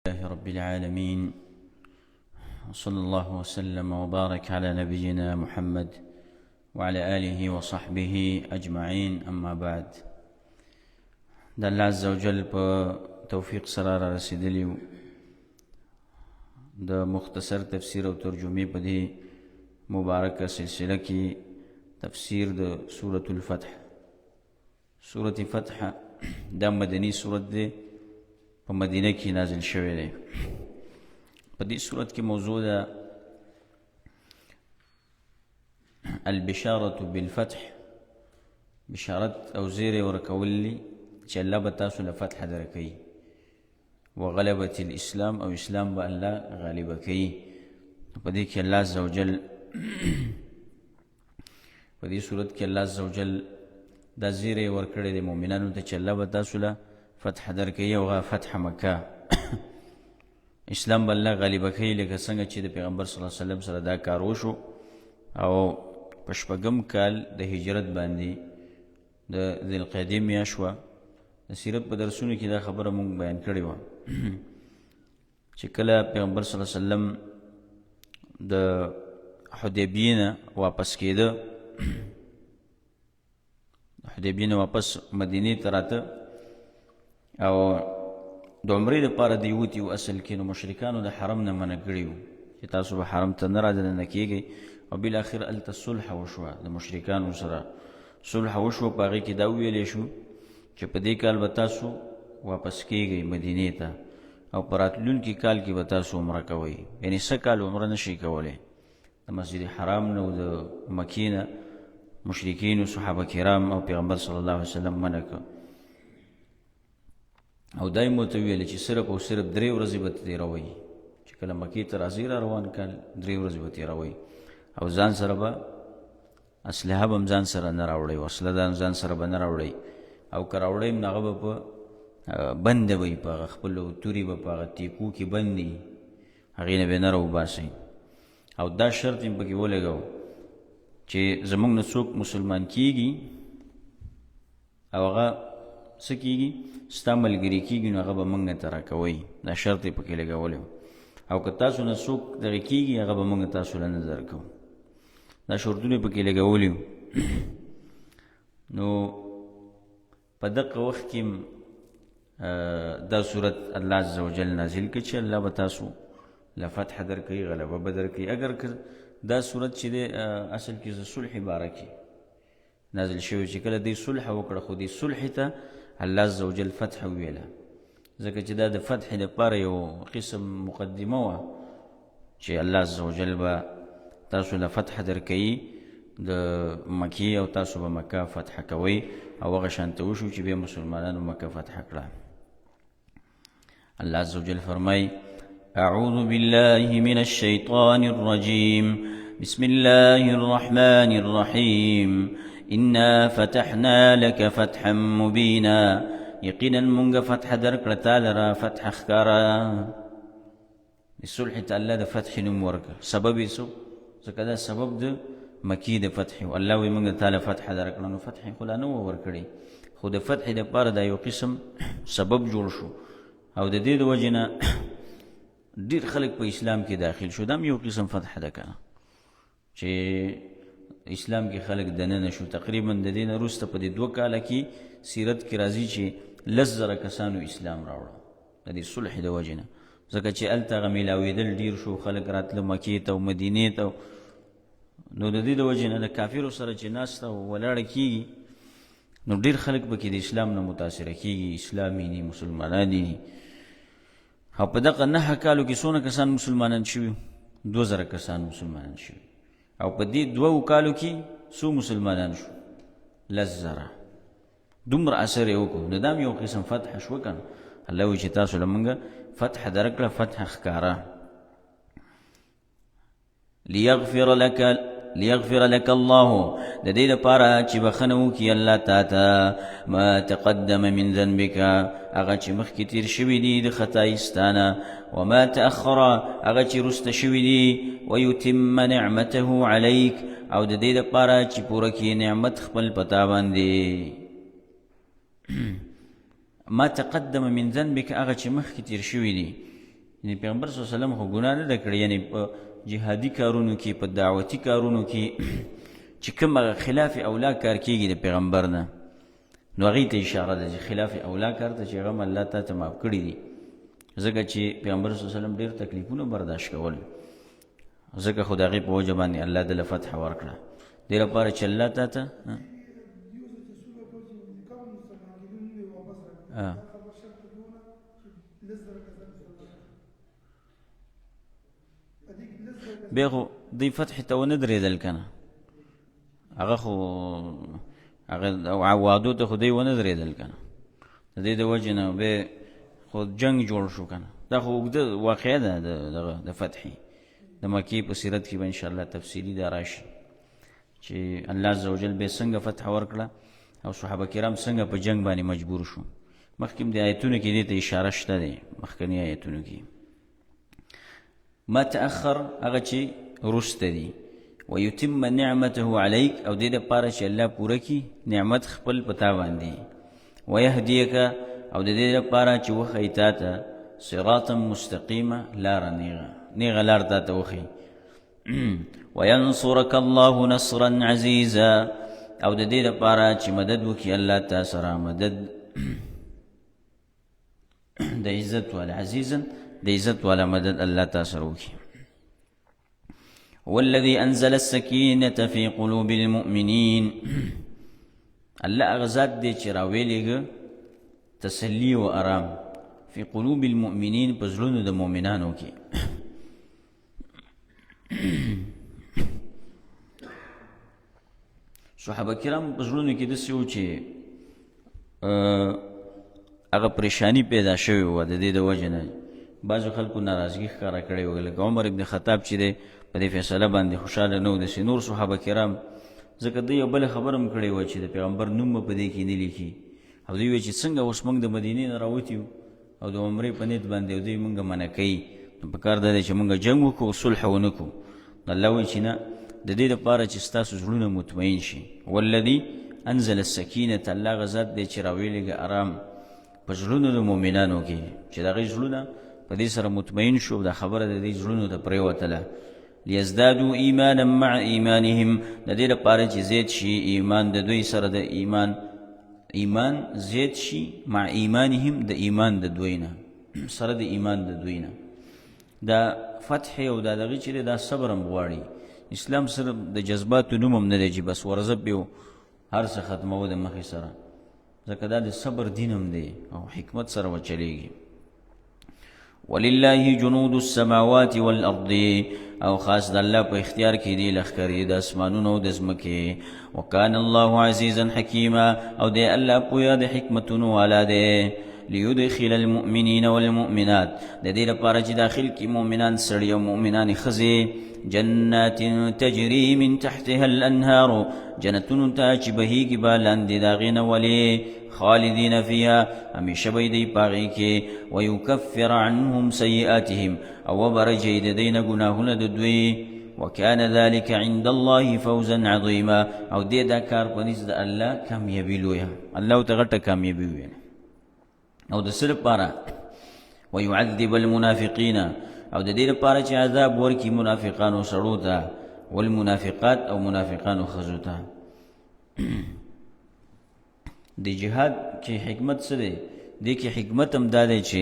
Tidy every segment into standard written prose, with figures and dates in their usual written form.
لله رب العالمين، وصلى الله وسلم وبارك على نبينا محمد وعلى آله وصحبه أجمعين، أما بعد. د الله عز وجل په توفیق سره را رسېدلي یو د مختصر تفسیر او ترجمې په دې مبارکه سلسله کې تفسیر د سورة الفتح. سورة فتح دا مدني سورت دی، په مدینه کې نازل شوی دی. په دې سورت کې موضوع ده البشارة بالفتح، بشارت او زیری ورکول دي چې الله به تاسو له فتح درکوي، وغلبة الاسلام، او اسلام به الله غالبه کوي. په دې کې الله عز وجل، په دې صورت کې الله عزوجل دا زیری ورکړی دی مؤمنانو ته چې الله به تاسو له فتح درکوي، او هغه فتح مکه، اسلام به الله غالبه کوي، لکه څنګه چې د پیغمبر صلی الله علیه وسلم سره دا کار وشو. او په شپږم کال د هجرت باندې د ذي القعدې میاشت وه. د سیرت په درسونو کې دا خبره مونږ بیان کړې وه چې کله پیغمبر صلی الله علیه وسلم د حدیبیې نه واپس کېده، حدیبیې نه واپس مدینې ته راته او د عمرې لپاره دی وتی و اصل کې، نو مشرکانو د حرم نه منع کړي وو چې تاسو به حرم ته نه رادننه کېږئ. او بالاخره هلته صلح وشوه، د مشرکانو سره صلح وشوه. په هغې کې دا وویلی شو چې په دې کال به تاسو واپس کېږئ مدینې ته، او په راتلونکي کال کې به تاسو عمره کوئ، یعنې څه کال عمره نشئ کولی. د مسجد حرام نه او د مکې نه مشرکینو صحابه کرام او پیغمبر صلی الله علیه وسلم منع کړ، او دا یې مو ته ویل چې صرف او صرف درې ورځې به تېروئ، چې کله مکې ته راځئ را روان کال درې ورځې به تېروئ، او ځان سره به اسلحه به هم ځان سره نه راوړئ، وسله د ځان سره به نه راوړئ، او که راوړئ هم هغه به په بنده به وي، په هغه خپلو توري به په هغه تیکو کې بند وي، هغې نه به نه راوباسئ. او دا شرط یې پکې ولګاو چې زموږ نه څوک مسلمان کیږي او هغه څه کیږي، ستا ملګری کیږي، نو هغه به موږ ته راکوئ. دا شرط یې پکې لګولی. او که تاسو نه څوک دغه کیږي، هغه به موږ تاسو له نه درکوو. دا شرطونه پکې لګولي. نو په دغه وخت کې دا صورت الله عز وجل نازل کړي چې الله به تاسو له فتح درکوي، غلبه به درکوي. اګر که دا صورت چې دی اصل کې د صلح باره کې نازل شوی، چې کله دی صلح وکړه، خو دې صلح ته الله عز وجل فتح وویله، ځکه چې دا د فتح لپاره یو قسم مقدمه وه چې الله عز وجل به تاسو له فتح درکوي د مکې، او تاسو به مکه فتح کوئ. او هغه شانته وشو چې بیا مسلمانانو مکه فتح کړه. الله عز وجل فرمای: أعوذ بالله من الشيطان الرجيم، بسم الله الرحمن الرحيم، إنا فتحنا لك فتحا مبينا. یقینا مونږ فتح درکړه تا لره، فتح ښکاره. د صلح ته الله د فتح نوم ورکړ. سبب یې څه؟ ځکه دا سبب د مکې د فتح و. الله وایي موږ تا له فتح درکړه، نو فتح خو لا نه وه ورکړې، خو د فتح دپاره دا یو قسم سبب جوړ شو، او د دې د وجې نه ډېر خلک په اسلام کې داخل شو. دا هم یو قسم فتح ده که نه، چې اسلام کې خلک دننه شو. تقریبا د دې نه وروسته په دې 2 کاله کې سیرت کې راځي چې 10,000 کسانو اسلام راوړه د دې صلح د وجې نه، ځکه چې هلته هغه میلاوېدل ډېر شو، خلک راتله مکې ته او مدینې ته. نو د دې د وجې نه د کافرو سره چې ناسته او ولاړه کېږي، نو ډېر خلک پکې د اسلام نه متاثره کېږي، اسلام یې دي، مسلمانان دي. او په دغه 9 کالو کې څونه کسان مسلمانان شوي؟ 2000 کسان مسلمانان شوي. او په دې 2 کالو کې څو مسلمانان شو؟ 10,000. دومره اثر یې وکړو. نو دا هم یو قسم فتح شوه که نه. الله وایي چې تاسو له موږ فتح درکړه، فتح ښکاره. ليغفر لك الله، د دې لپاره چې بخښنه وکړي الله تا ته، ما تقدم من ذنبك، هغه چې مخکې تېر شوي دي د خطایي ستا نه، وما تأخر، هغه چې وروسته شوي دي، ويتم نعمته عليك، او د دې لپاره چې پوره کړي نعمت خپل په تا باندې. ما تقدم من ذنبك، هغه چې مخکې تېر شوي دي. یعنی پیغمبر صلی الله علیه وسلم خو ګناه نه ده کړې، یعنی په جهادي کارونو کې، په دعوتي کارونو کې چې کوم هغه خلاف اولا کار کېږي د پیغمبر نه، نو هغې ته اشاره ده چې خلاف اولا کار ته چې هغه هم الله تا ته معاف کړي دي، ځکه چې پیغمبر صلی الله علیه وسلم ډېر تکلیفونه برداشت کول، ځکه خو د هغې په وجه باندې الله دله فتح ورکړه، دې لپاره چې الله تا ته بیا خو دوی فتح ته ونه درېدل که نه، هغه خو هغه وعدو ته خو دوی ونه درېدل که نه، د دې د وجې نه بیا خو جنګ جوړ شو که نه. دا خو اوږده واقعه ده دغه د فتحې د مکې په سیرت کې به انشاءالله تفصیلي دا راشي چې الله عز وجل به څنګه فتح ورکړه او صحابه کرام څنګه په جنگ باندې مجبور شو. مخکې د آیتونو کې دې ته اشاره شته دی، مخکني آیتونو کې ما تأخر هغه چې وروسته دي، ويتم نعمته عليک او دې دپاره چې الله پوره کړي نعمت خپل په تا باندې، ويهديک او د دې لپاره چې وښیي تا ته صراطا مستقیمه لاره نیغه، نیغه لار تا ته وښیي. وینصرک الله نصرا عزیزا او د دې لپاره چې مدد وکړي الله تا سره مدد د عزت والا، عزیزا د عزت والا مدد الله تا سره وکړي. والذي أنزل السكينة في قلوب المؤمنين، الله هغه ذات دی چې راویلېږه تسلی او آرام فی قلوب المؤمنین په زړونو د مؤمنانو کې. صحابه کرام په زړونو کې داسې وو چې هغه پریشانی پیدا شوې وه، د دې د وجې نه بعضو خلکو ناراضګي ښکاره کړې وه، لکه عمر ابن خطاب چې دی په دې فیصله باندې خوشحاله نه و، داسې نور صحابه کرام، ځکه دوی یو بله خبره هم کړې وه چې د پیغمبر نوم به په دې کې نه لیکي، او دوی ویل چې څنګه اوس موږ د مدینې نه راوتي یو او د عمرې په نیت باندې او دوی موږ منع کوي، نو په کار دا دی چې موږ جنګ وکړو او صلح ونه کړو. نو الله وایي چې نه، د دې لپاره چې ستاسو زړونه مطمئن شي. والذي انزل السکینة، الله هغه ذات دی چې راویلېږه ارام په زړونو د مؤمنانو کې، چې د هغې زړونه په دې سره مطمئن شو، دا خبره د دې زړونو ته پرېوتله. لیزدادو ایمانا مع ایمانهم، د دې لپاره چې زیات شي ایمان د دوی سره د ایمان، ایمان زیات شي مع ایمانهم د ایمان د دوی نه سره د ایمان د دوی نه. دا فتح او دا دغه چې دا صبر هم غواړي. اسلام سره د جذباتو نوم هم نه دی چې بس ورځه پې هر څه ختموو د مخې سره، ځکه دا د صبر دین هم دی او حکمت سره وچلېږي. ولله جنود السماوات والارض، او خاص د الله په اختیار کې دی لښکرې د اسمانونو او د ځمکې. وکان الله عزیزا حکیما، او دی الله پوهه د حکمتونو والا دی. لیدخل المؤمنین والمؤمنات، د دې لپاره چې داخل کړي مؤمنان سړي او مؤمنانې ښځې، جنات تجري من تحتها الانهار، جنتونو ته چې بهیږي به لاندې د هغې نه ولې، خالدین فیها، همیشه به دی په هغې کې، ویکفر عنهم سیئاتهم، او وبرجوي د دوی نه ګناهونه د دوی. وکان ذلک عند الله فوزا عظیما، او دې دا کار په نزد الله کامیابي لویه، الله ورته غټه کامیابي وویله. او د څه لپاره؟ ويعذب المنافقین، او د دې لپاره چې عذاب ورکړي منافقانو سړو ته، والمنافقات او منافقانو ښځو ته. د جهاد کې حکمت څه دی؟ دې کې حکمت هم دا دی چې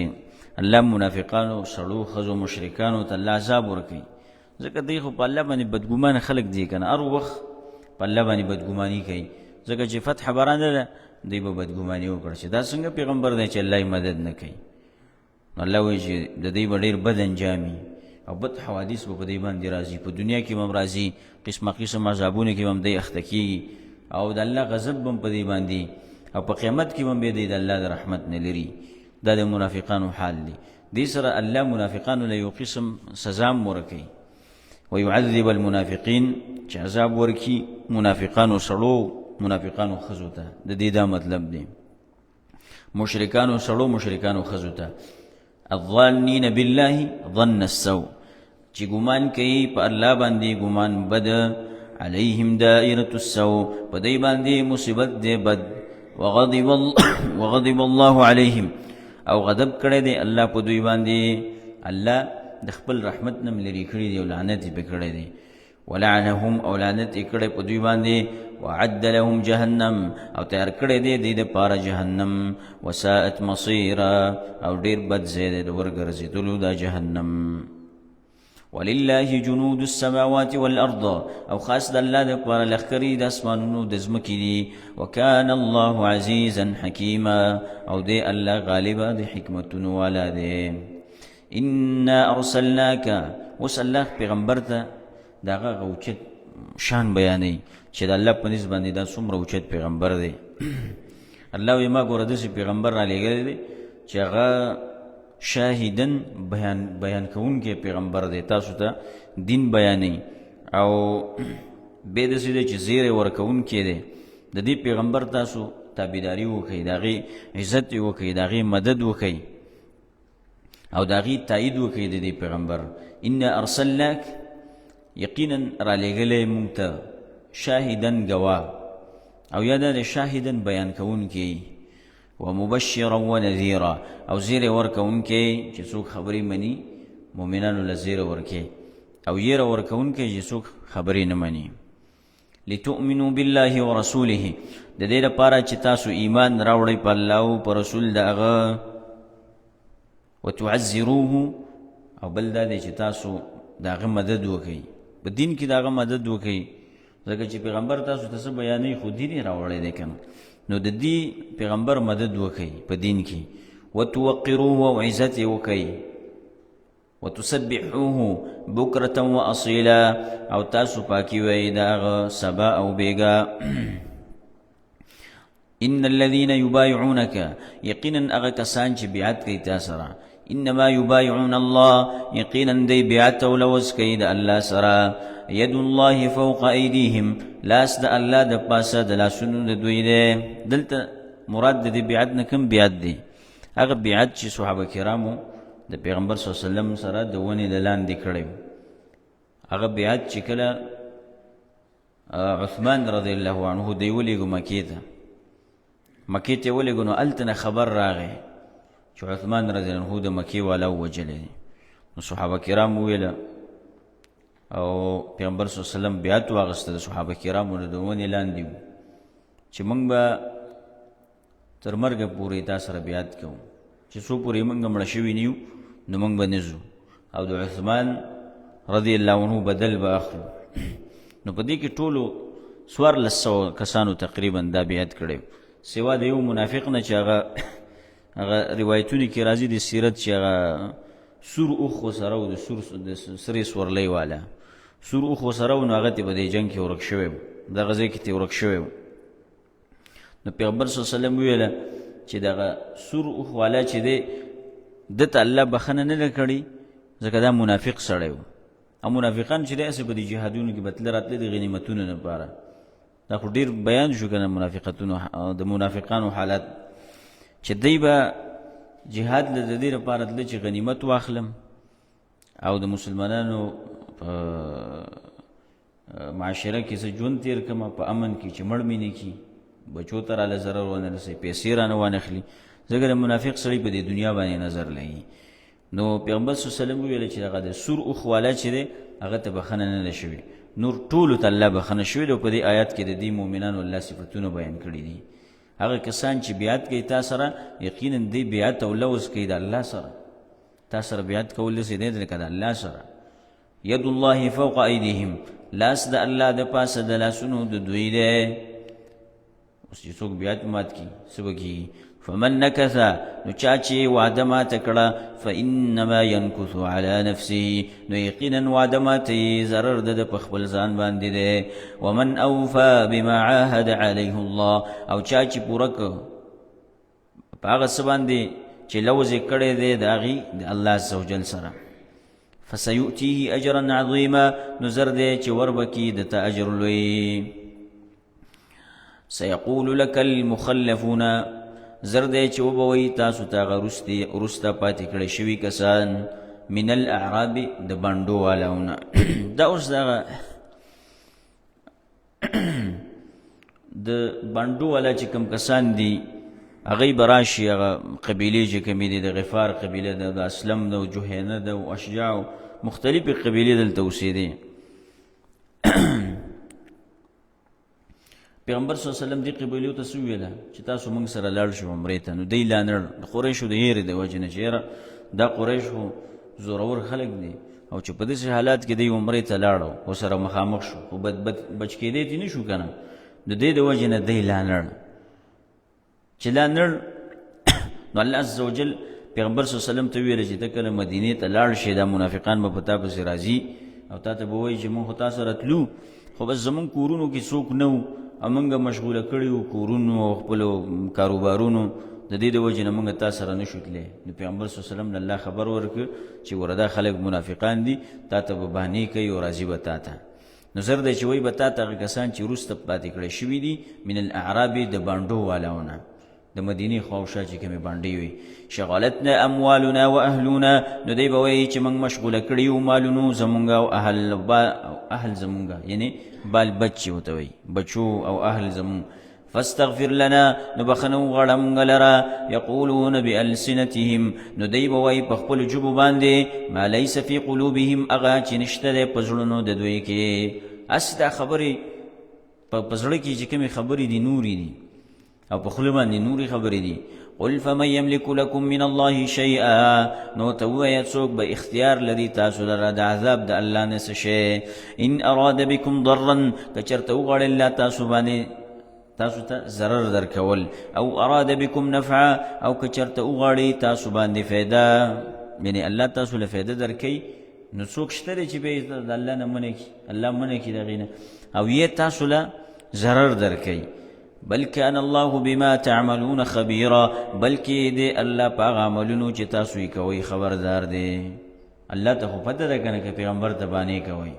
الله منافقانو سړو ښځو مشرکانو ته الله عذاب ورکوي، ځکه دوی خو په الله باندې بدګمان خلک دي که نه، هر وخت په الله باندې بدګماني کوي، ځکه چې فتح به رانه ده دوی به بدګماني وکړه چې دا څنګه پیغمبر دی چې الله یې مدد نه کوي. نو الله وایي چې د دوی به ډېر بد انجام وي او بد حوادث به په دوی باندې راځي، په دنیا کې به هم راځي، قسمه قسم عذابونو کې به هم دوی اخته کېږي، او د الله غضب به هم په دوی باندې، او په قیامت کې به هم بیا دوی د الله د رحمت نه لري. دا د منافقانو حال دی. دې سره الله منافقانو له یو قسم سزا هم ورکوي. ويعذب المنافقین، چې عذاب ورکي منافقانو سړو منافقانو ښځو ته، د دې دا مطلب دی، مشرکانو سړو مشرکانو ښځو ته. الظانین بالله ظن السوء، چې ګمان کوي په الله باندې ګمان بد، علیهم دائرة السوء، په دی باندې مصیبت دی بد. وغضب الله علیهم، او غضب کړی دی الله په دوی باندې. الله د خپل رحمت نه لرې کړي دي او لعنت یې پرې کړی دی. ولعنهم او لعنت یې کړی په دوی باندې. وعد لهم جهنم او تیار کړی دی دوی دپاره جهنم. وساءت مصیرا او ډېر بد ځای دی د ورګرځېدلو دا جهنم. ولله جنود السماوات والارض او خاص د الله دپاره لښکرې د اسمانونو د ځمکې دي. وکان الله عزیزا حکیما او دی الله غالبه د حکمتونو والا دی. انا ارسلناک، اوس الله پیغمبر ته د هغه هغه اوچت شان بیانوي چې د الله په نس باندې دا څومره اوچت پیغمبر دی. الله وایي ما ګوره داسې پیغمبر را لېږلی دی چې هغه شاهدن بیان کوونکی پیغمبر دی، تاسو ته دین بیانوي او بې داسې دی چې زیری ورکوونکی دی. د دې پیغمبر تاسو تابعداري وکړئ، د هغې عزت یې وکړئ، د هغې مدد وکړئ او د هغې تایید وکړئ د دې پیغمبر. انا ارسلناک، یقینا را لېږلی مونږ ته شاهدن ګواه او یا دا د شاهدن بیان کوونکی، ومبشرا ونذیرا او زیری ورکوونکی چې څوک خبرې مني مؤمنانو له زیری ورکوي، او یره ورکوونکی چې څوک خبرې نه مني. لتؤمنوا بالله ورسوله، د دې لپاره چې تاسو ایمان راوړئ په الله او په رسول د هغه. وتعزروه او بل دا دی چې تاسو د هغه مدد وکړئ، په دین کې د هغه مدد وکړئ، ځکه چې پیغمبر تاسو ته څه بیانوي خو دین یې راوړی دی که نه، نو د دې پیغمبر مدد وکړئ په دین کې. وتوقروه او عزت یې وکړئ. وتسبحوه بکرة واصیلا او تاسو پاکي وئ د هغه سبا او بیګا. ان الذين يبايعونك، یقینا هغه کسان چې بیعت کوي تا سره، انما يبايعون الله، یقینا دی بیعت او لوز کوي د الله سره. ید الله فوق ایدیهم، لاس د الله د پاسه د لاسونو د دوی دی. دلته مراد د دې بیعت نه کوم بیعت دی؟ هغه بیعت چې صحابه کرامو د پیغمبر صلی الله علیه وسلم سره د ونې د لاندې کړی، هغه بیعت چې کله عثمان رضی الله عنه دی ولېږو مکې ته، مکې ته ولېږو، نو هلته نه خبر راغی چې عثمان رضی الله عنه د مکې والا ووژلی دی. نو صحابه کرام وویله او پیغمبر صلی الله علیه وسلم بیعت واخیسته د صحابه کرامو د ونې لاندې وو چې موږ به تر مرګه پورې تا سره بیعت کوو، چې څو پورې موږ مړه شوي نه یو نو موږ به نه ځو، او د عثمان رضی الله عنه بدل به اخلو. نو په دې کې ټولو 1400 کسانو تقریبا دا بیعت کړی، سوا د یو منافق نه چې هغه هغه روایتونو کې راځي د سیرت چې هغه سور اوښ سره و، د سور د سرې سورلۍ والا سور اوښ سره و، نو هغه ته په دې جنګ کې ورک شوی و، دغه ځای کې ته ورک شوی و. نو پیغمبر صلی الله علیه وسلم ویله چې دغه سور اوښ والا چې دی ده ته الله بخښنه نه ده کړې، ځکه دا منافق سړی و، او منافقان چې دی هسې په دې جهادونو کې به تله راتله د غنیمتونو لپاره. دا خو ډېر بیان شو که نه منافقتونو، د منافقانو حالت چې دی به جهاد له د دې لپاره تله چې غنیمت واخلم او د مسلمانانو په معاشره کې زه ژوند تیر کړم په امن کې، چې مړ مې نه کړي، بچو ته راله ضرر ونه رسوي، پیسې رانه وانخلي، ځکه د منافق سړي په دې دنیا باندې نظر لګي. نو پیغمبر صلی الله علیه وسلم وویل چې هغه د سور اوښ والا چې دی هغه ته بخښنه نه ده شوې، نور ټولو ته الله بخښنه شوې ده. په دې آیات کې د دې مؤمنانو الله صفتونه بیان کړي دي. هغه کسان چې بیعت کوي تا سره، یقینا دی بیعت او لوز کوي د الله سره، تا سره بیعت کول داسې دی لکه د الله سره. ید الله فوق ایدیهم، لاس د الله د پاسه د لاسونو د دوی دی. اوس چې څوک بیعت مات کړي څه به کېږي؟ فمن نکث، نو چا چې وعده ماته کړه، فانما ينکث على نفسه، نو یقینا وعده ماته یې ضرر د ده په خپل ځان باندې دی. ومن اوفا بما عاهد عليه الله، او چا چې پوره کړ په هغه څه باندې چې لوز یې کړی دی د هغې د الله عز وجل سره، فسیؤتیه اجرا عظیما، نو زر دی چې وربه کړي ده ته اجر لوی. سیقول لک المخلفون، زر دی چې وبه وایي تاسو ته هغه وروسته پاتې کړی شوي کسان، من الاعراب د بنډو والاونه. دا اوس دغه د بانډو والا چې کوم کسان دي هغوی به راشي، هغه قبیلې چې کومې دي، د غفار قبیله ده، د اسلم ده، او جهینه ده، او اشجاع، مختلفې قبیلې دلته اوسېدې. پیغمبر صلی الله علیه وسلم دې قبیلو ته څه وویله چې تاسو موږ سره لاړ شو عمرې ته؟ نو دی لا نړ د قریشو د یېرې د وجې نه چې یاره دا قریش خو زورور خلک دي، او چې په داسې حالات کې دی عمرې ته لاړو ورسره مخامخ شو، خو بد بد بچ کېدی ترې نه شو که نه، د دې د وجې نه دی لا نړ چې لا نړ. نو الله عز وجل پیغمبر صلی الله علیه وسلم ته ویل چې ته کله مدینې ته لاړ شې، دا منافقان به په تا پسې راځي او تا ته به وایي چې موږ خو تا سره تلو، خو بس زمونږ کورونو کې څوک نه وو او موږ مشغوله کړي وو کورونو او خپلو کاروبارونو، د دې د وجې نه موږ تا سره نه شو تللی. نو پیغمبر صلی الله علیه وسلم له الله خبر ورکړ چې ګوره دا خلک منافقان دي، تا ته به بهانې کوي او راځي به تا ته. نو زر دی چې وایي به تا ته هغه کسان چې وروسته پاتې کړی شوي دي من الاعراب د بانډو والاونه، د مدینې خواوشا چې کومې بانډې وي، شغلتنا اموالنا واهلنا، نو دی به وایي چې موږ مشغوله کړي یو مالونو زمونږ او اهل اهل زمونږ، یعنی بال بچ چې ورته وایي، بچو او اهل زمونږ. فاستغفر لنا، نو بخنه وغواړه مونږ لره. یقولون بألسنتهم، نو دی به وایي په خپلو ژبو باندې ما لیس فی قلوبهم، هغه چې نشته دی په زړونو د دوی کې. هسې دا خبرې په زړه کې چې کومې خبرې دي نورې دي، او په خوله باندې نورې خبرې دي. قل فمن يملك لكم من الله شيئا، نو ته ووایه څوک به اختیار لري تاسو لره د عذاب د الله نه څه شی. ان اراد بكم ضرا، که چېرته وغواړي الله تاسو باندې تاسو ته ضرر درکول، او اراد بكم نفعا، او که چېرته وغواړي تاسو باندې فایده، یعنی الله تاسو له فایده درکوي، نو څوک شته دی چې بیا د الله نه منع کړي، الله منع کړي د هغې نه، او یې تاسو له ضرر درکوي. بل کان الله بما تعملون خبيرا، بلکې دی الله په هغه عملونو چې تاسو یې کوئ خبردار دی. الله ته خو پته ده که نه که پیغمبر ته بانې کوئ.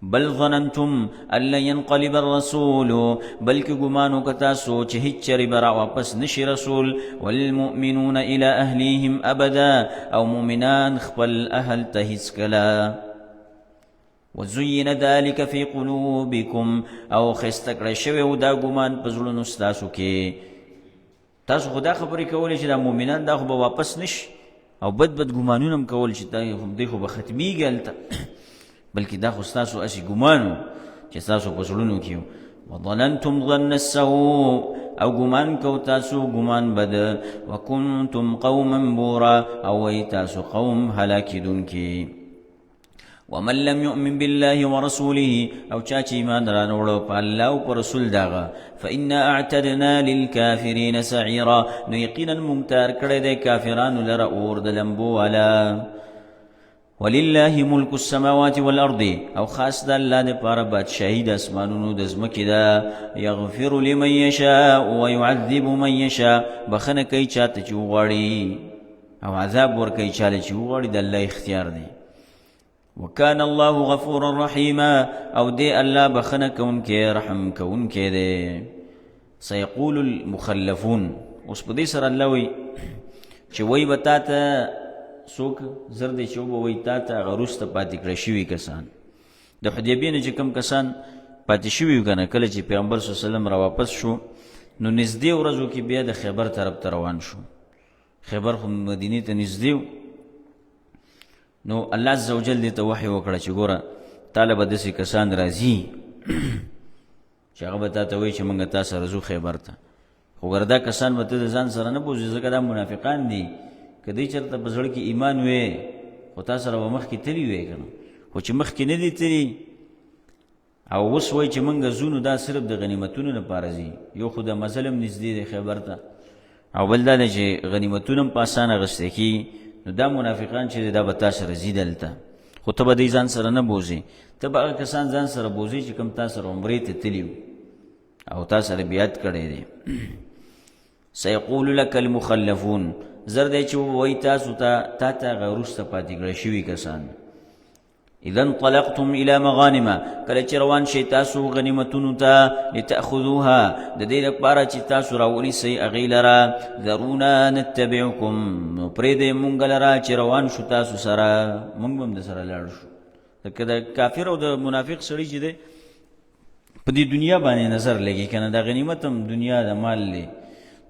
بل ظننتم ان لن ينقلب الرسول، بلکې ګمان وکړه تاسو چې هیڅ چېرې به را واپس نشي رسول، والمؤمنون الى اهليهم ابدا، او مؤمنان خپل اهل ته هیڅکله. وزین ذلک فی قلوبکم، او ښایسته کړی شوی و دا ګمان په زړونو ستاسو کې. تاسو خو دا خبرې کولې چې دا مؤمنان دا خو به واپس نشي، او بد بد ګمانونه هم کول چې دا دی خو به ختمیږي هلته، بلکې دا خو ستاسو هسې ګمان و چې ستاسو په زړونو کې و. وظننتم ظن السوء، او ګمان کو تاسو ګمان بد، وکنتم قوما بورا، او وی تاسو قوم هلاکېدونکي. ومن لم يؤمن بالله ورسوله، او چا چې ایمان رانوړو په الله او په رسول دغه، فإنا اعتدنا للكافرين سعيرا، نو یقینا مونږ تیار کړی دی کافرانو لره اور د لمبو والا. ولله ملک السماوات والارض، او خاص د الله دپاره بادشاهي د اسمانونو د ځمکې ده. یغفر لمن یشاء ویعذب من یشاء، بخښنه کوي چاته چې وغواړي او عذاب ورکوي چاله چې وغواړي، د الله اختیار دی. وکان الله غفورا رحیما، او دی الله بخنه کوونکی رحم کوونکی دی. سيقول المخلفون، اوس په دې سره الله وایي چې وایي به تا ته څوک زر دی چې وبه وایي تا ته هغه وروسته پاتې کړی شوي کسان د حدیبیې نه چې کوم کسان پاتې شوي وو که نه، کله چې پیغمبر صلی الله علیه وسلم راواپس شو نو نږدې ورځو کې بیا د خیبر طرف ته روان شو. خیبر خو مدینې ته نږدې و، نو الله عز وجل دې ته وحی وکړه چې ګوره تا له به داسې کسان راځي چې هغه به تا ته وایي چې موږ تا سره ځو خیبر ته، خو ګوره دا کسان به ته د ځان سره نه بوځې، ځکه دا منافقان دي. که دوی چېرته په زړه کې ایمان وی خو تا سره به مخکې تللي وی که نه، خو چې مخکې نه دي تللي او اوس وایي چې مونږ ځو، نو دا صرف د غنیمتونو لپاره ځي. یو خو د مزل هم نږدې دی خیبر ته، او بل دا دی چې غنیمتونه هم په اسانه اخیستل کېږي. نو دا منافقان چې دی دا به تا سره ځي دلته، خو ته به دوی ځان سره نه بوځې، ته به هغه کسان ځان سره بوځې چې کوم تا سره عمرې ته تللي وو او تا سره بیعت کړی دی. سیقول لک المخلفون، زر دی چې ووایي تاسو ته تا ته هغه وروسته پاتې کړی شوي کسان. اذا انطلقتم الى مغانم، کله چې روان شئ تاسو غنیمتونو ته، لتأخذوها، د دې لپاره چې تاسو راونیسئ هغې لره، ذرونا نتبعکم، نو پرېږدئ مونږ لره چې روان شو تاسو سره، مونږ به هم د سره لاړ شو. لکه د کافر او د منافق سړي چې دی په دې دنیا باندې نظر لګي که نه، دا غنیمت هم دنیا د مال دی،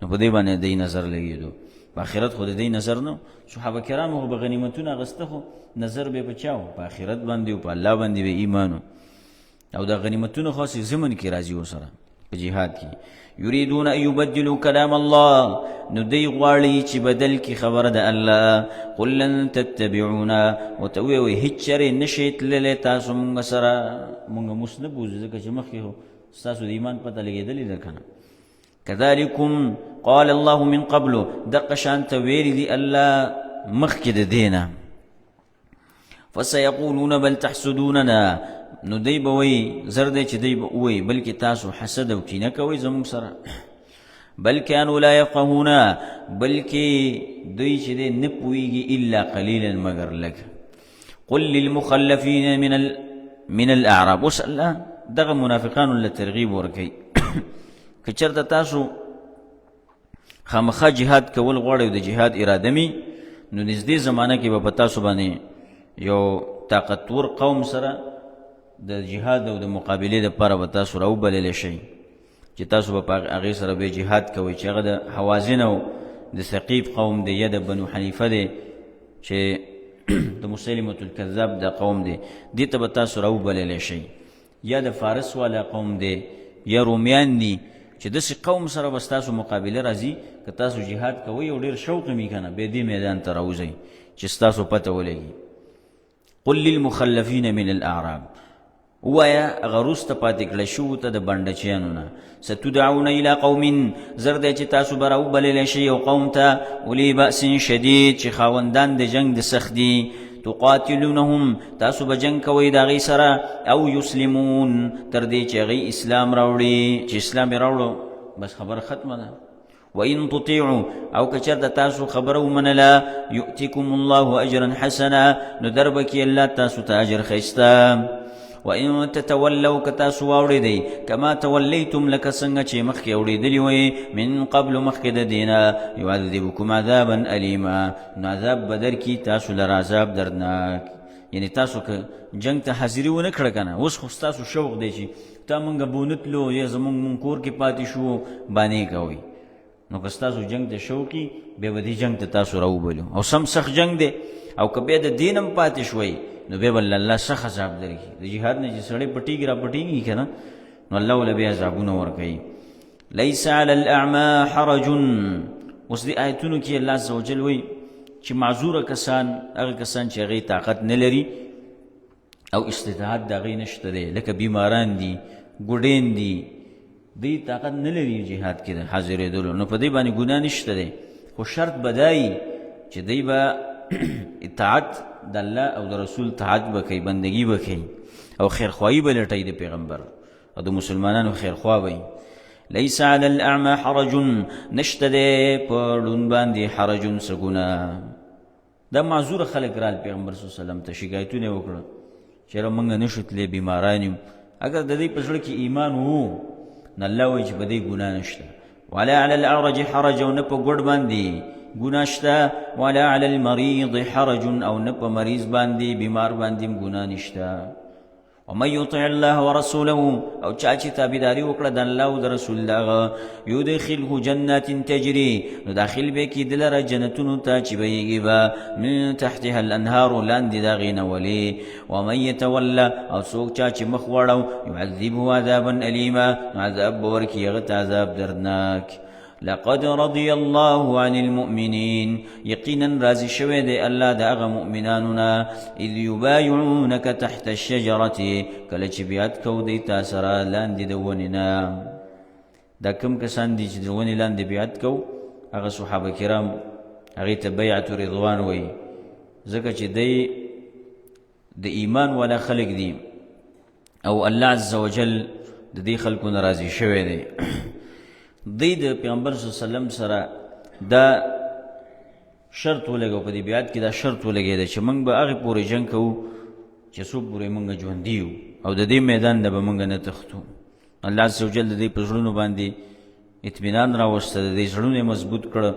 نو په دې باندې دی نظر لګېدو، په آخرت خو د دې نظر نه. صحابه کرامو خو به غنیمتونه اخیسته، خو نظر به په چا و؟ په آخرت باندې او په الله باندې به ایمان و. او دا غنیمتونه خو هسې ضمن کې راځي ورسره په جهاد کې. یریدون ان یبدلوا کلام الله، نو دی غواړي چې بدل کی خبره د الله. قل لن تتبعونا، ورته ووایه وایي هیڅ چېرې نشئ تللی تاسو مونږ سره، مونږ موس نه بوځو، ځکه چې مخکې خو ستاسو د ایمان پته لګېدلې ده که نه. كذلكم قال الله من قبل، دقه شان ته ویلي دي الله مخکې د دې نه. فسيقولون بل تحسدوننا، نو دی به وایي زر دی چې دی به ووایي بلکې تاسو حسد او کینه کوئ زموږ سره. بل كانوا لا يفقهون، بلکې دوی چې دی نه پوهېږي الا قلیلا مګر لږ. قل للمخلفین من الاعراب، اوس الله دغه منافقانو له ترغیب ورکوي که چېرته تاسو خامخا جهاد کول غواړئ او د جهاد اراده می، نو نږدې زمانه کې به په تاسو باندې یو طاقتور قوم سره د جهاد او د مقابلې لپاره به تاسو راوبللی شئ، چې تاسو به په هغې سره به جهاد کوئ، چې هغه د حوازن او د ثقیف قوم دی یا د بنو حنیفه دی چې د مسلمة الکذاب د قوم دی، دې ته به تاسو راوبللی شئ، یا د فارس والا قوم دی یا رومیان دي، چې داسې قوم سره به ستاسو مقابله راځي. که تاسو جهاد کوئ او ډېر شوق مي که نه، بیا دې میدان ته راوځئ چې ستاسو پته ولګي. قل للمخلفین من الاعراب، ووایه هغه وروسته پاتې کړی شوو ته د بنډچیانو نه. ستدعون الی قوم، زر دی چې تاسو به راوبللی شئ یو قوم ته، اولی بأس شدید، چې خاوندان د جنګ د سخت دي. تقاتلونهم، تاسو به جنګ کوئ د هغوی سره، او یسلمون، تر دې چې هغوی اسلام راوړي. چې اسلام یې راوړو بس خبره ختمه ده. وإن تطيعوا، او که چېرته تاسو خبره ومنله، یؤتکم الله اجرا حسنا، نو در به کړي الله تاسو ته اجر ښایسته. وإن تتولوا، که تاسو واوړېدئ، کما تولیتم، لکه څنګه چې مخکې اوړېدلي وئ، من قبل، مخکې د دې نه، یعذبکم عذابا الیما، نو عذاب به درکړي تاسو لره عذاب دردناک. یعنی تاسو که جنگ ته حاضري ونه کړه که نه، اوس خو ستاسو شوق دی چې تا مونږ بونه تلو یا زمونږ مونږ کور کې پاتې شو باندې کوئ، نو که ستاسو جنگ ته شوق وي بیا به دې جنگ ته تاسو راوبلو، او سم سخت جنگ دی. او که بیا د دین هم پاتې شوئ نو بیا به الله سخت عذاب درکړي. د جهاد نه چې سړی پټېږي را پټېږي که نه، نو الله وله بیا عذابونه ورکوي. ليس على الأعمى حرج، اوس دې آیتونو کې الله عز وجل وایي چې معذوره کسان، هغه کسان چې هغې طاقت نه لري او استطاعت د هغې نشته دی، لکه بیماران دي، ګوډین دي، دوی طاقت نه لري جهاد کې د حاضرېدلو، نو په دې باندې ګناه نشته دی، خو شرط به دا وي چې دوی به اطاعت د الله او د رسول طاعت به کوي، بندګي به کوي او خیرخواهي به لټوي د پیغمبر او د مسلمانانو خیرخواه به وي. ليس على الأعمى حرج، نشته دی په ړوند باندې حرج څه ګناه. دا معذور خلک رال پیغمبر صلی الله علیه وسلم ته شکایتونه وکړه چې را مونږ نشو تللی، بیماران یو. اگر د دې په زړه کې ایمان وو نو الله وایي چې په دې ګناه نشته. ولا علی الاعرج حرج، او نه په ګوډ باندې ګناه شته. ولا علی المریض حرج، او نه په مریض باندې بیمار باندې هم ګناه نشته. ومن يطع الله ورسوله، او چا چې تابعداري وکړه د الله او د رسول دغه، يدخله جنات تجري، نو داخل به کړي ده لره جنتونو ته چې بهیږي به من تحتها الانهار، لاندې د هغې نه ولې. ومن يتولى، او څوک چا چې مخ واړو، يعذبه عذابا الیما، نو عذاب به ورکړي هغه ته عذاب دردناک. لقد رضي الله عن المؤمنين، یقینا راضي شوی دی الله د هغه مؤمنانو نه، اذ یبایعونک تحت الشجرة، کله چې بیعت کو دی تا سره لاندې د ونې نه. دا کوم کسان دي چې د ونې لاندې بیعت کو؟ هغه صحابه کرام، هغې ته بیعت رضوان وایي، ځکه چې دی د ایمان والا خلک دي او الله عز وجل د دې خلکو نه راضي شوی دی. دی د پیغمبر صلی الله علیه وسلم سره دا شرط ولګو، په دې بیعت کې دا شرط ولګېده چې موږ به هغې پورې جنګ کوو چې څو پورې موږ ژوندي یو او د دې میدان نه به موږ نه تښتو. الله عز وجل د دې په زړونو باندې اطمینان راوسته، د دې زړونه یې مضبوط کړه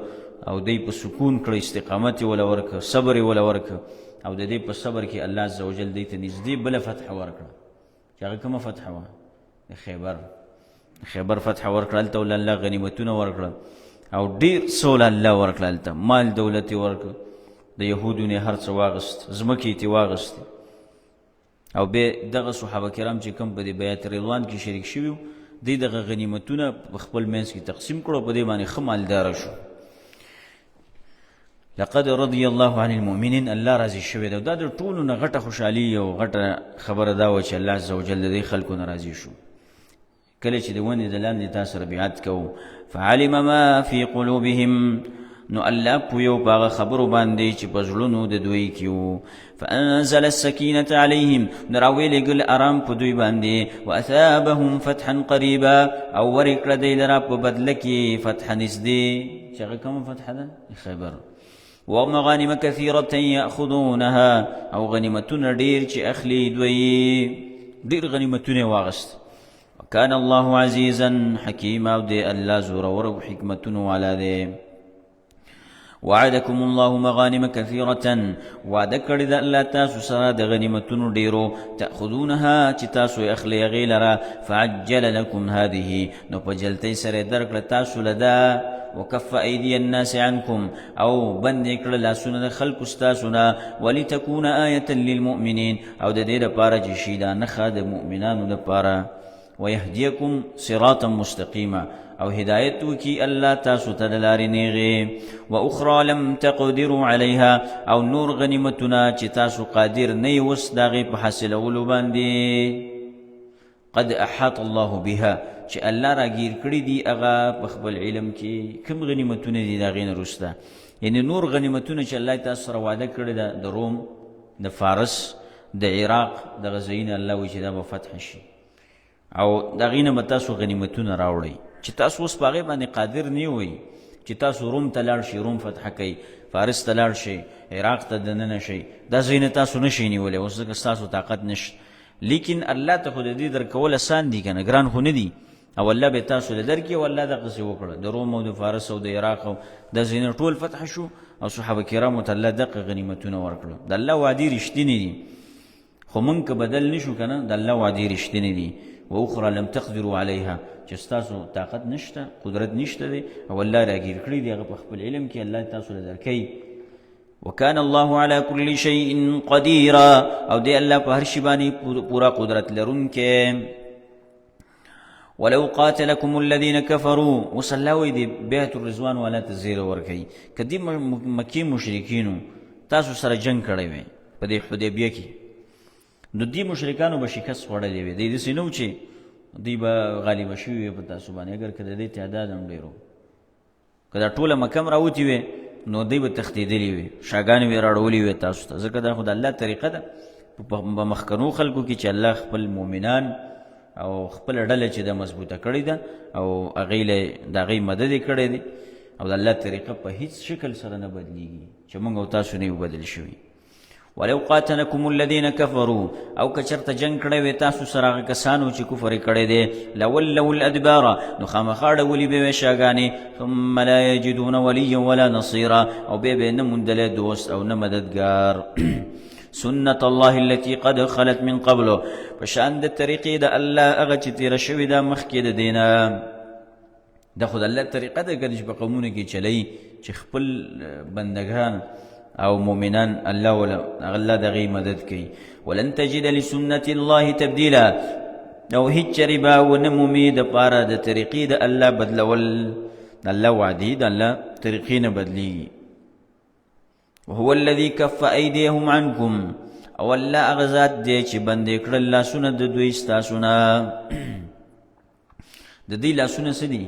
او دی په سکون کړه، استقامت یې وله ورکړه، صبر یې وله ورکړه، او د دې په صبر کې الله عز وجل دی ته نږدې بله فتح ورکړه چې هغه کومه فتح وه؟ د خیبر، خیبر فتح ورکړه. هلته ول الله غنیمتونه ورکړه. او ډیر سول الله ورکړل، هلته مال دولت یې ورکړ، د یهودو نه هر څه واغست، ځمکې یې ترې واغستې. او بیا دغه صحابه کرام چې کوم په دې بیعت رضوان کې شریک شوي وو، دوی دغه غنیمتونه په خپل منځ کې تقسیم کړو، په دې باندې ښه مالداره شو. لقد رضی الله عن المؤمنین، الله راضي شوی دی. دا د ټولو نه غټه خوشحالي او غټه خبره دا وه چې الله عز وجل د دې خلکو نه راضي شو. کله چې د ونې د لاندې تا سره بیعت کوو، فعلم ما فی قلوبهم، نو الله پویو په هغه خبرو باندې چې په زړونو د دوی کې وو. فانزل السکینة علیهم، نو راویلېږل ارام په دوی باندې. واثابهم فتحا قریبا، او ورکړه دوی لره په بدله کې فتح نږدې، چې هغه کومه فتح ده؟ خیبر. ومغانم کثیرة یأخذونها، او غنیمتونه ډېر چې اخلي دوی، ډېر غنیمتونه یې واخیست. وکان الله عزیزا حکیما، او دی الله زورور او حکمتونو والا دی. وعدکم الله مغانم کثیرة، وعده کړې ده الله تاسو سره د غنیمتونو ډېرو، تأخذونها چې تاسو یې اخلئ هغې لره. فعجل لکم هذه، نو په جلتۍ سره یې درکړه تاسو له دا. وکف ایدی الناس عنکم، او بند یې کړه لاسونه د خلکو ستاسو نه. ولتکون آیة للمؤمنین، او د دې لپاره چې شي دا نښه د مؤمنانو لپاره. ويهديكم صراطا مستقيما، او هدایت وکي الله تاسو ته د لارې نیغې. واخرى لم تقدروا عليها، او نور غنیمتونه چې تاسو قادر نه یې اوس د هغې په حاصلولو باندې. قد احاط الله بها، چې الله راګیر کړي دي هغه په خپل علم کې. کوم غنیمتونه دي د هغې نه وروسته، یعنې نور غنیمتونه چې الله تاسو سره وعده کړې ده، د روم، د فارس، د عراق دغه ځایونه الله وایي چې دا به فتح شي، او د هغې نه به تاسو غنیمتونه راوړئ چې تاسو اوس په هغې باندې قادر نه وئ چې تاسو روم ته لاړ شئ، روم فتح کړئ، فارس ته لاړ شئ، عراق ته دننه شئ، دا ځایونه تاسو نه شئ نیولی اوس، ځکه ستاسو طاقت نشته. لیکن الله ته خو د دې درکول اسان دي که نه، ګران خو نه دي، او الله به تاسو له درکړي. او الله دغسې وکړه، د روم او د فارس او د عراق او دا ځایونه ټول فتح شو، او صحابه کرامو ته الله دغه غنیمتونه ورکړل. د الله وعدې رښتینې دي، خو موږ که بدل نشو که نه، د الله وعدې رښتینې دي. واخرى لم تقدروا عليها، چې ستاسو طاقت نشته، قدرت نشته دی، او الله راګیر کړي دی هغه په خپل علم کې، الله تاسو له درکوي. وکان الله على كل شيء قديرا، او دی الله په هر شي باندې پورا قدرت لرونکی. ولو قاتلكم الذين كفروا، اوس الله وایي د بیعت الرضوان والا ته زیری ورکوي، که دې مکې مشرکینو تاسو سره جنګ کړی وی په دې حدیبیه کې، نو دې مشرکانو به شکست خوړلی وی. دی داسې نه و چې دوی به غالبه شوي وي په تاسو باندې، اګر که د دې تعداد هم ډېر و، که دا ټوله مکه هم راوتې وي نو دوی به تښتېدلي وي، شاګانې به یې راړولې وي تاسو ته، ځکه دا خو د الله طریقه ده په مخکنو خلکو کې چې الله خپل مؤمنان او خپله ډله چې ده مضبوطه کړې ده او هغې له د هغې مدد یې کړی دی، او د الله طریقه په هیڅ شکل سره نه بدلیږي چې موږ او تاسو نه یو بدل شوي. ولو قاتلکم الذین کفروا، او که چرته جنگ کړی وي تاسو سره هغه کسانو چې کفر یې کړی دی، لولوا الادبار، نو خامخا اړولي به وي شاګانې، ثم لا یجدون ولیا ولا نصیرا، او بیا به یې نه موندلی دوست او نه مددګار. سنت الله التي قد خلت من قبل، په شان د طریقې د الله هغه چې تېره شوې ده مخکې د دې نه. دا خو د الله طریقه ده که چې په قومونو کې چلی چې خپل بندګان او مؤمنان الله ولا الله د هغې مدد کوي. ولن تجد لسنت الله تبدیلا، او هیڅ چېرې به ونه مومي دپاره د طریقې د الله بدلول، د الله وعدې د الله طریقې نه بدلیږي. وهو الذي كف ايديهم عنكم، او الله هغه ذات دی چې بند یې کړل لاسونه د دوی ستاسو نه. د دې لاسونه څه دي؟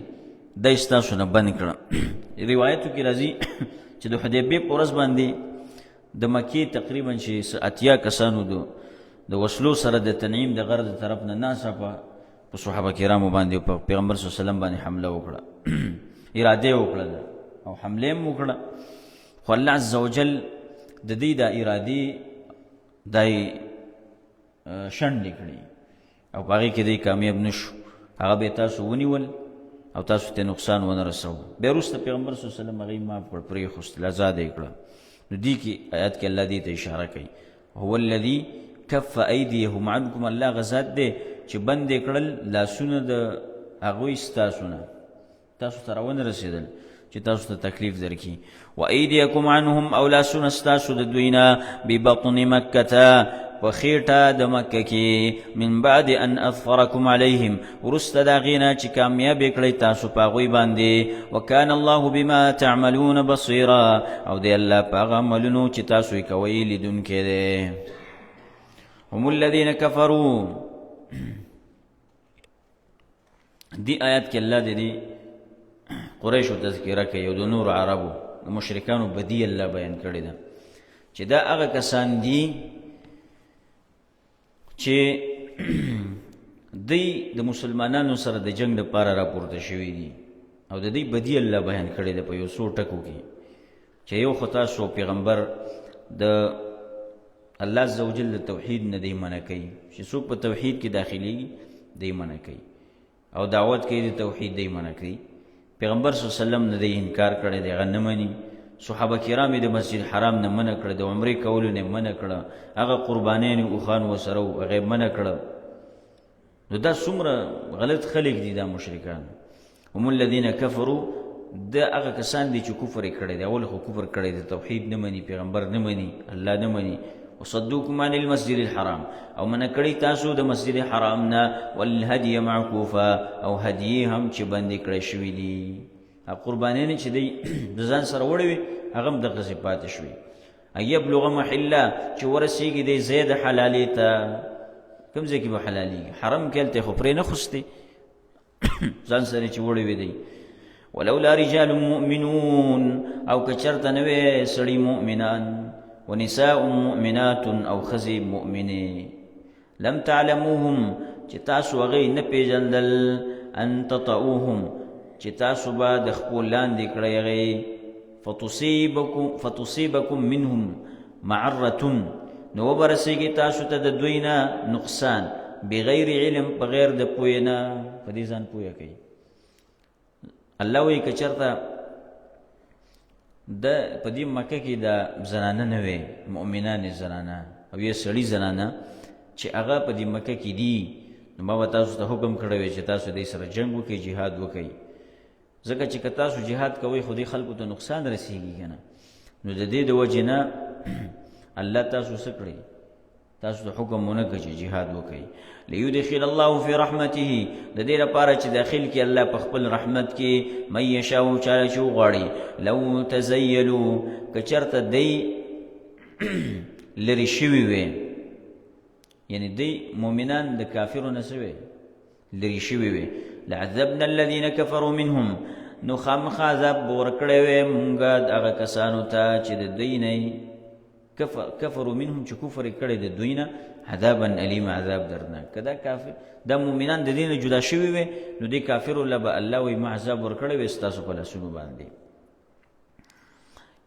دی ستاسو نه بند کړه. روایتو کې راځي چې د حدیبیې په ورځ باندې د مکې تقریبا چې 80 کسانو د وسلو سره د تنعیم د غر د طرف نه ناڅاپه په صحابه کرامو باندې په پیغمبر صلی الله علیه وسلم باندې حمله وکړه، اراده یې وکړه او حمله یې وکړه. خو الله عز وجل د دې د ارادې دای شنډې کړې او په هغې کې دی کامیاب نه شو، هغه به تاسو ونیول او تاسو ته نقصان ونه رسو. بیا وروسته پیغمبر صلی الله علیه وسلم هغې معاف کړ، پرېښوستل، ازاده یې کړه. نو دې کې آیات کې الله دې ته اشاره کوي، هو الذي کف ایدیهم عنکم، الله هغه ذات دی چې بند یې کړل لاسونه د هغوی ستاسو نه، تاسو ته راونه رسېدل. چې تاسو ته تکلیف درکړي. وایدیکم عنهم، او لاسونه ستاسو د دوی نه، ببطن مکه، په خېټه د مکه کې، من بعد ان اظفرکم علیهم، وروسته د هغې نه چې کامیاب یې کړئ تاسو په هغوی باندې. وکان الله بما تعملون بصیرا، او دی الله په هغه عملونو چې تاسو یې کوئ لیدونکی دی. هم الذین کفروا، دی آیات کې الله دې قریشو تذکره کوي او د نور عربو د مشرکانو بدی الله بیان کړی ده، چې دا هغه کسان دي چې دی د مسلمانانو سره د جنگ لپاره راپورته شوي دي، او د دې بدی الله بیان کړی ده په یو څو ټکو کې، چې یو خو تاسو پیغمبر د الله عز وجل د توحید نه دی منع کوي، چې څوک په توحید کې داخليږي دی منع کوي، او دعوت کوي د توحید دی منع کوي. پیغمبر صلی الله علیه وسلم نه دی انکار کړی دی، هغه نه مني. صحابه کرام د مسجد حرام نه منع کړه، د عمرې کولو نه منع کړه، هغه قربانیان اوښان ورسره وو هغه منع کړه. نو دا څومره غلط خلک دي دا مشرکان. هم الذین کفروا، دا هغه کسان دي چې کفر یې کړی دی. اول خو کفر کړی دی، توحید نه مني، پیغمبر نه مني، الله نه مني. وصدوکم عن المسجد الحرام، او منع کړی تاسو د مسجد حرام نه، والهدی معکوفا، او هدیې هم چې بندې کړی شوي دي. هغه قربانیانې چې دی د ځان سره وړې وې هغه هم دغسې پاتې شوې. ان یبلغ محله، چې ورسېږي دی ځای د حلالې ته. کوم ځای کې به حلالېږي؟ حرم کې هلته خو پرې نه خوستې، ځان سره چې وړې وې دی. ولولا رجال مؤمنون، او که چېرته نه وې سړي مؤمنان، ونساء مؤمنات، او ښځې مؤمنې، لم تعلموهم، چې تاسو هغوی نه پېژندل، ان تطئوهم، چې تاسو به د خپو لاندې کړئ هغوی، فتصیبکم منهم معرة، نو وبه رسېږي تاسو ته د دوی نه نقصان، بغیر علم، په غیر د پوهې نه. په دې ځان پوهه کوي. الله وایي که چېرته د په دې مکه کې د زنانه نه وي، مؤمنانې زنانه او یا سړي زنانه چې هغه په دې مکه کې دي، نو ما به تاسو ته حکم کړی وي چې تاسو دې سره جنګ وکړئ، جهاد وکړئ. ځکه چې که تاسو جهاد کوئ خو دې خلکو ته نقصان رسېږي که نه. نو د دې د وجې نه الله تاسو څه کړئ، تاسو ته حکم ونه کړ چې جهاد وکړئ. لیدخل الله فی رحمته، د دې لپاره چې داخل کړي الله په خپل رحمت کې من یشاء، چاله چې وغواړي. لو تزیلو، که چېرته دی لرې شوي وي، یعنی دی مؤمنان د کافرو نه څه وي، لرې شوي وي، لعذبنا الذین کفروا منهم، نو خامخا عذاب به ورکړی وی مونږ هغه کسانو ته چې د دوی نه کفروا منهم، چې کفر یې کړی د دوی نه، عذابا الیما، عذاب دردناک. که دا کافر دا مؤمنان د دې نه جدا شوي وي، نو دې کافرو له به الله وایي ما عذاب ورکړی وی ستاسو په لاسونو باندې.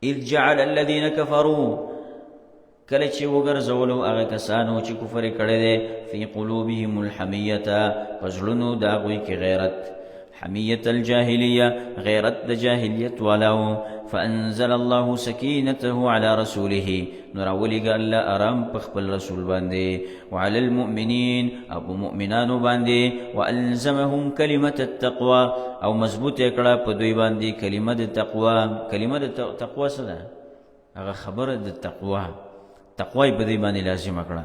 اذ جعل الذین کفروا، کله چې وګرځولو هغه کسانو چې کفر یې کړی دی، فی قلوبهم الحمیة، په زړونو د هغوی کې غیرت، حمیة الجاهلیه، غیرت د جاهلیت والاو. فانزل الله سکینته علی رسوله، نو راولېږه الله ارام په خپل رسول باندې، وعلى المؤمنین، او په مؤمنانو باندې، والزمهم کلمة التقوی، او مضبوط یې کړه په دوی باندې کلمه د تقوا. کلمه د تقوا څه ده؟ هغه خبره د تقوا، تقوا یې په دوی باندې لازمه کړه،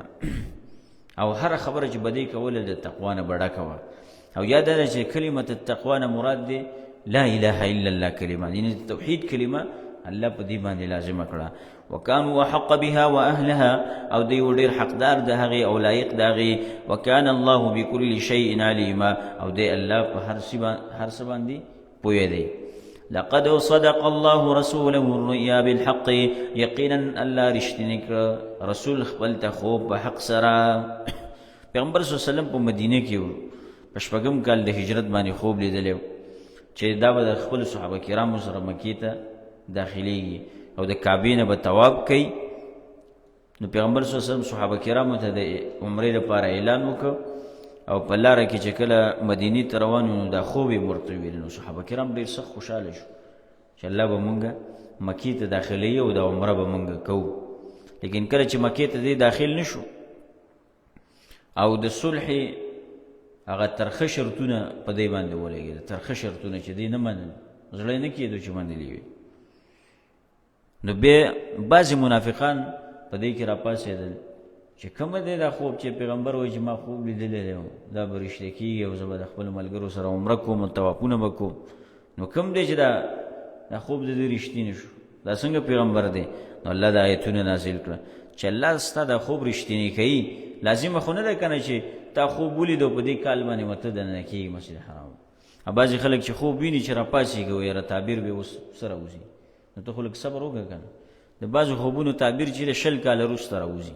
او هره خبره چې به دوی کوله د تقوا نه به ډکه وه. او یا دا ده چې کلمه التقوا نه مراد دی لا اله الا الله کلمه، یعنی د توحید کلمه الله په دې باندې لازمه کړه. وکانو احق بها واهلها، او دی ډیر حقدار د هغې او لایق د هغې. وکان الله بكل شیء علیما، او دی الله په هر څه باندې پوه دی. لقد صدق الله رسوله الرؤيا بالحق، یقینا الله رښتینی کړ رسول خپل ته خوب په حق سره. پیغمبر صلی الله علیه وسلم په مدینه کې په شپږم کال د هجرت باندې خوب لیدلی چې دا به د خپل صحابه کرامو سره مکې ته داخلېږي او د کعبې نه به طواف کوي. نو پیغمبر صلی الله علیه وسلم صحابه کرامو ته د عمرې لپاره اعلان وکړ، او په لاره کې چې کله مدینې ته روان نو دا خوب یې ورته وویل. نو صحابه کرام ډېر سخت خوشحاله شو چې الله به مونږ مکې ته داخلوي او دا عمره به مونږ کوو. لیکن کله چې مکې ته دی داخل نه شو او د صلح هغه ترخه شرطونه په دی باندې ولګېدل، ترخه شرطونه چې دی نه منل، زړه نه کېدو چې منلی وي. نو بیا بعضې منافقان په دې کې راپاڅېدل چې کومه دی دا خوب چې پیغمبر وایي چې ما خوب لیدلی دی، دا به رښتیا کېږي او زه به د خپلو ملګرو سره عمره کوم او طوافونه به کوم، نو کوم دی چې دا خوب د دې رښتینی شو، دا څنګه پیغمبر دی؟ نو الله دا آیتونه نازل کړه چې الله ستا دا خوب رښتینی کوي. لازمه خو نه ده که نه چې تا خوب ولید او په دې کال باندې به ته دننه کېږي مسجد حرام. بعضې خلک چې خوب ویني چې راپاڅېږي وایي یاره تعبیر به اوس سره وځي، نو ته خو لږ صبر وکړه که نه. د بعضو خوبونو تعبیر چې دی 20 کاله وروسته راوځي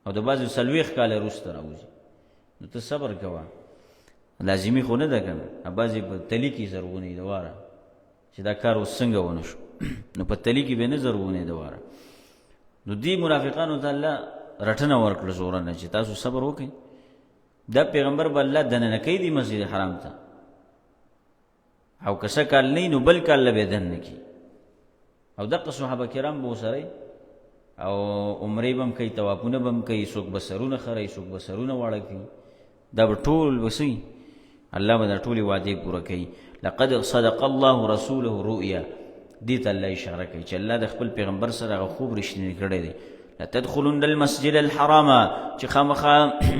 او د بعضو 40 کاله وروسته راوځي، نو ته صبر کوه، لازمي خو نه ده که نه. بعضې په تلي کې زرغونې د واره چې دا کار اوس څنګه ونه شو، نو په تلي کې به نه زرغونې د واره. نو دې منافقانو ته الله رټنه ورکړه زورنه چې تاسو صبر وکړئ، دا پیغمبر به الله دننه کوي دې مسجد حرام ته، او که څه کال نه نو بل کال له به دننه کړي. او دغه صحابه کرام به ورسره او عمرې به هم کوي، طوافونه به هم کوي، څوک به سرونه خروي، څوک به سرونه واړه کوي، دا به ټول به څه وي، الله به دا ټولې وعدې پوره کوي. لقد صدق الله رسوله رؤیا، دې ته الله اشاره کوي چې الله د خپل پیغمبر سره هغه خوب رښتینی کړی دی. لتدخلن المسجد الحرام، چې خامخا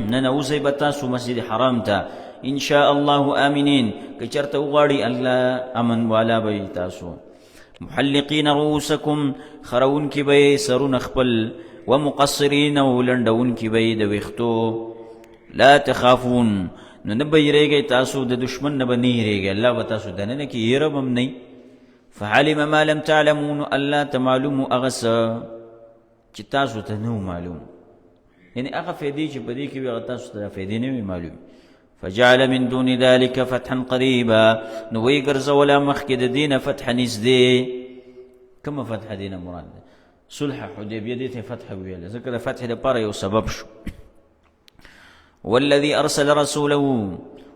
ننوځئ به تاسو مسجد حرام ته ان شاء الله آمنین، که چېرته وغواړي الله امن والا به وي تاسو. محلقین رؤوسکم، خرونکي به یې سرونه خپل، ومقصرین او لنډونکي به یې د ویښتو. لا تخافون، نو نه به یېرېږئ تاسو د دښمن نه به نه یېرېږئ، الله به تاسو دننه کړي، یېره به هم نه. فعلم ما لم تعلمون، الله ته معلوم هغه څه چې تاسو ته نه وو معلوم، یعنې هغه فایدې چې په دې کې وي هغه تاسو ته دا فایدې نه وي معلوم. فجعل من دون ذلك فتحا قریبا، نو ویې ګرځوله مخکې د دې نه فتح نږدې. کومه فتح دې نه مراد ده؟ صلح حدیبیه دې ته فتح ویله، ځکه د فتح دپاره یو سبب شو. والذي ارسل رسوله،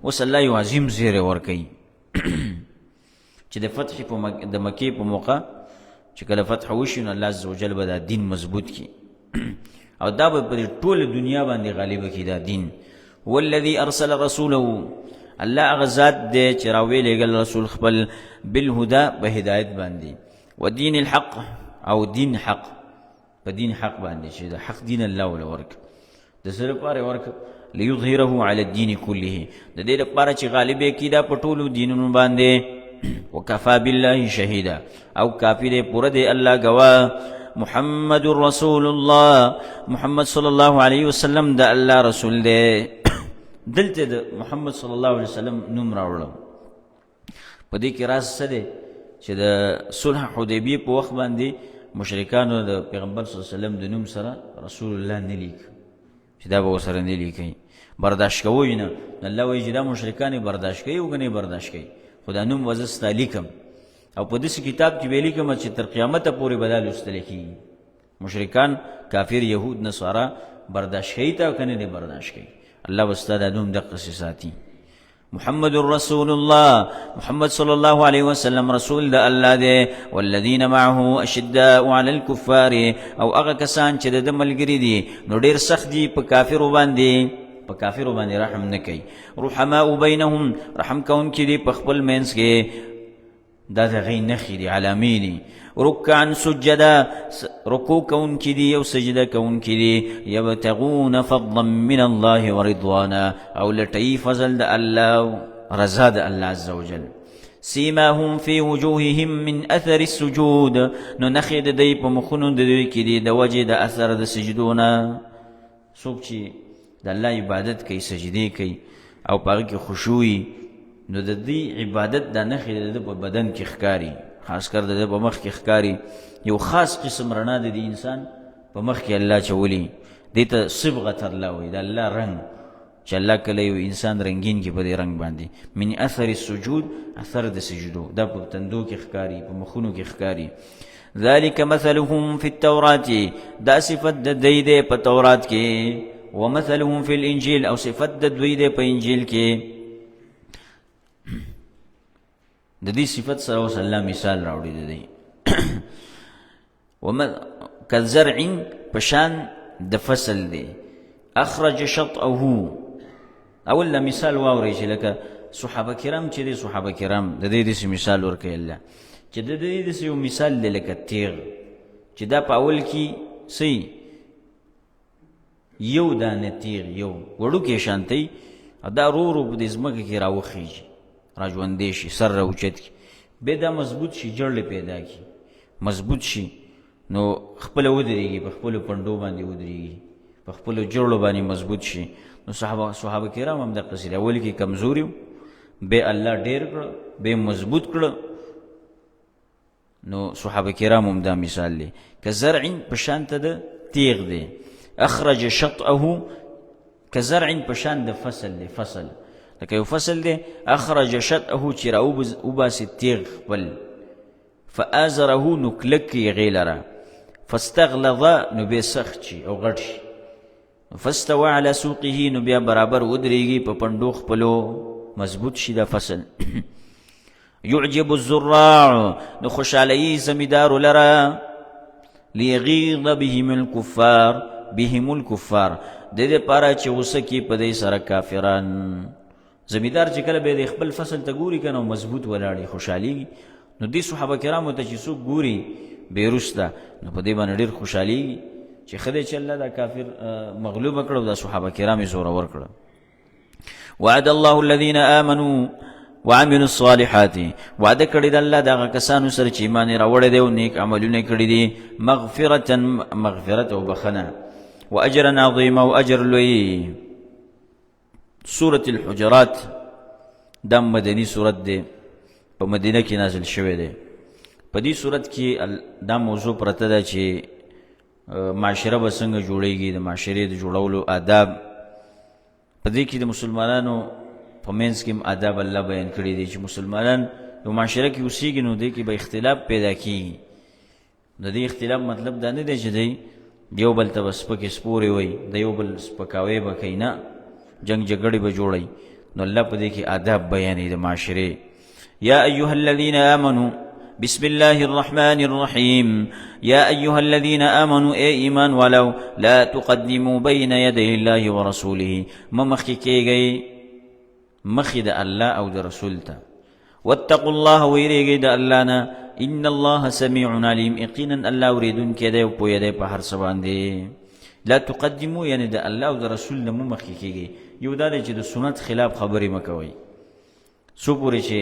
اوس الله یو عظیم زیری ورکوي چې د فتح په د مکې په موقع چې کله فتح وشي نو الله عز وجل به دا دین مضبوط کړي او دا به پر ټوله دنیا باندې غالب کړي دا دین. والذي ارسل رسوله، الله هغه ذات دی چې راویې لېږل رسول خپل بالهدى په هدایت باندې، ودین الحق او دین حق، په دین حق باندې چې د حق دین الله وله ورکړ، د څه لپاره یې ورکړ؟ لیظهره علی الدین کله، د دې لپاره چې غالب یې کړي دا په ټولو دینونو باندې. وکفا بالله شهیدا، او کافي دی پوره دی الله ګواه. محمد رسول الله، محمد صلی الله علیه وسلم د الله رسول دی. دلته د محمد صلی الله علیه وسلم نوم راوړم. په دې کې راز څه دی چې د صلح حدیبیې په وخت باندې مشرکانو د پیغمبر صلی الله علیه وسلم د نوم سره رسول الله نه لیک، چې دا به ورسره نه لیکي، برداشت کوي نه. الله وایي چې دا مشرکان یې برداشت کوي او که نه یې برداشت کوي، خو دا نوم به زه ستا لیکم او په داسې کتاب کې به یې لیکم چې تر قیامته پورې به دا لوستل کېږي. مشرکان، کافر، یهود، نصارا برداشت کوي ته او که نه دې برداشت کوي، الله به ستا دا نوم دقسې ساتي. محمد رسول الله، محمد صلی الله علیه وسلم رسول د الله دی. والذین معه اشداء علی الكفار، او هغه کسان چې د ملګری دي نو ډیر سخت دي په کافرو باندې، په کافرو باندې رحم نه کوي. رحماء بینهم، رحم کوونکي دي په خپل منځ کې، دا د هغې نښې دي، علامې دي. رکعا سجدا، رکوع کوونکي دي او سجده کوونکي دي. یبتغون فضلا من الله ورضوانا، او لټوي فضل د الله، رضا د الله عز وجل. سیماهم فی وجوههم من اثر السجود، نو نښې د دوی په مخونو د دوی کې دي د وجې د اثر د سجدو نه. څوک چې د الله عبادت کوي، سجدې کوي او په هغه کې خشوع وي، نو د دې عبادت دا نښې د ده په بدن کې ښکاري، خاص کر د ده په مخ کې ښکاري. یو خاص قسم رڼا د دې انسان په مخ کې الله چولي، دې ته صبغت الله وایي، د الله رنګ چې الله کله یو انسان رنګین کې په دې رنګ باندې، من اثر السجود، اثر د سجدو، دا په تندو کې ښکاري، په مخونو کې ښکاري. ذلك مثلهم في التوراة، دا صفت د دوی دی په تورات کې، ومثلهم في الانجيل، او صفت د دوی دی په انجیل کې. د دې صفت سره اوس الله مثال راوړي دی دی وما کزرع، پشان د فصل دی، اخرج شطأه. اول دا مثال واورئ چې لکه صحابه کرام چې دي، صحابه کرام د دې داسې مثال ورکوي الله چې د دې داسې یو مثال دی لکه تیغ، چې دا په اول کې سی یو دانه تیغ یو وړوکی شانتی، او دا رو رو په دې ځمکه کې راوخیږي، راژوندی شي، سر راوچت کړي، بیا دا مضبوط شي، جرړې پیدا کړي، مضبوط شي، نو خپله ودرېږي، په خپلو پنډو باندې ودرېږي، په خپلو جرړو باندې مضبوط شي. نو صحابه کرام هم دقسې دي، اول کې کمزوري وو، بیا الله ډېر کړه، بیا مضبوط کړه. نو صحابه کرام هم دا مثال دی، که زرع په شان ته د تیغ دی، اخرج شطأه، که زرع په شان د فصل دی، فصل لکه یو فصل دی، اخرج شطأه چې راوباسي تیغ خپل، فآزره نو کلک یې هغې لره، فاستغلظ نو بیا سخت شي او غټ شي، فاستوى على سوقه نو بیا برابر ودرېږي په پنډو خپلو، مضبوط شي دا فصل. يعجب الزراع نو خوشحالوي زمیندارو لره، ليغيظ بهم الكفار، بهم الكفار، د دې لپاره چې غوسه کړي په دې سره کافران. زمیندار چې کله به د خپل فصل ته ګوري که نه، مضبوط ولاړ وي، خوشحالېږي. نو دې صحابه کرامو ته چې څوک ګوري بې وروسته، نو په دې باندې ډېر خوشحالېږي چې ښه دی چې الله دا کافر مغلوب کړ او دا صحابه کرام یې زورور کړه. وعد الله الذين آمنوا وعملوا الصالحات، وعده کړې ده الله دغه کسانو سره چې ایمان یې راوړی دی او نیک عملونه یې کړي دي، مغفرة، مغفرت او بخښنه، واجرا عظیما او اجر لوی. سورة الحجرات دا مدني سورت دی، په مدینه کې نازل شوی دی. په دې سورت کې دا موضوع پرته ده چې معاشره به څنګه جوړیږي، د معاشرې د جوړولو آداب. په دې کې د مسلمانانو په منځ کې هم آداب الله بیان کړي دي چې مسلمانان یو معاشره کې اوسېږي، نو دې کې به اختلاف پیدا کیږي. د دې اختلاف مطلب دا نه دی چې دی یو بل ته به سپکې سپورې وایي، د یو بل سپکاوی به کوي، نه، جنگ جګړې به جوړوي. نو الله په دې کې آداب بیانوي د معاشرې. یا ایها الذین آمنو، بسم الله الرحمن الرحیم، یا ایها الذین آمنو، ای ایمان والو، لا تقدموا بین یدی الله ورسوله، مه مخکې کېږئ مخې د الله او د رسول ته، واتقوا الله، ویریږئ د الله نه، ان الله سمیع علیم، یقینا الله اورېدونکی دی او پوه دی په هر څه باندې. لا تقدمو یعنی د الله او د رسول نه مو مخکې کېږئ. یو دا دی چې د سنت خلاف خبرې مه کوئ، څو پورې چې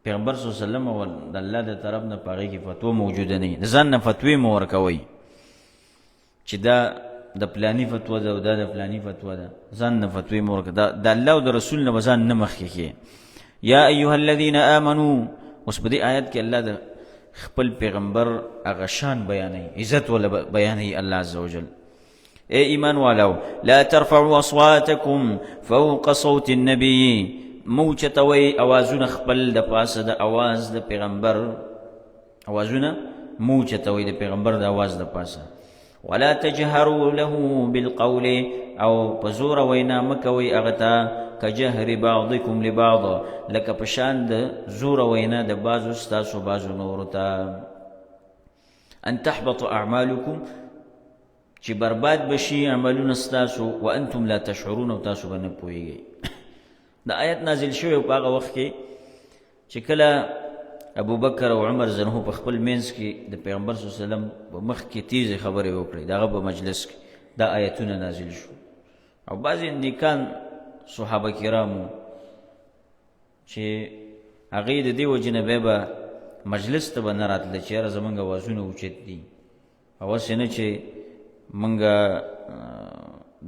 پیغمبر صلی الله علیه وسلم او د الله د طرف نه په هغې کې فتوا موجوده نه وي، د ځان نه فتوې مه ورکوئ چې دا د پلانی فتوا ده او دا د پلانی فتوا ده، ځان نه فتوې مه ورکوئ، د الله او د رسول نه به ځان نه مخکې کړي. یا ایها الذین آمنو، اوس په دې آیت کې الله د خپل پیغمبر هغه شان بیانوي، عزت ولا بیانوي الله عز وجل. اے ایمان والو، لا ترفعوا اصواتکم فوق صوت النبی، موچتوي اوازونه خپل د پاسه د اواز د پیغمبر، اوازونه موچتوي د پیغمبر د اواز د پاسه، ولا تجهروا له بالقول، او په زور وینا مکوئ هغه ته، کجهر بعضکم لبعض، لکه په شان د زور وینا د بعضو ستاسو بعضو نورو ته، ان تحبط اعمالکم، چې برباد بشي عملونه ستاسو، وانتم لا تشعرون، او تاسو به نه پوهېږئ. دا آیت نازل شوی په هغه وخت کې چې کله ابو بکر او عمر زنه په خپل منځ کې د پیغمبر صلی الله علیه وسلم په مخ کې تیزې خبرې وکړې، دغه په مجلس کې دا آیتونه نازل شو. او بعضې نیکان صحابه کرامو چې هغې د دې وجې نه بیا به مجلس ته به نه راتله چې یاره زمونږ اوازونه اوچت دي، او هسې نه چې مونږ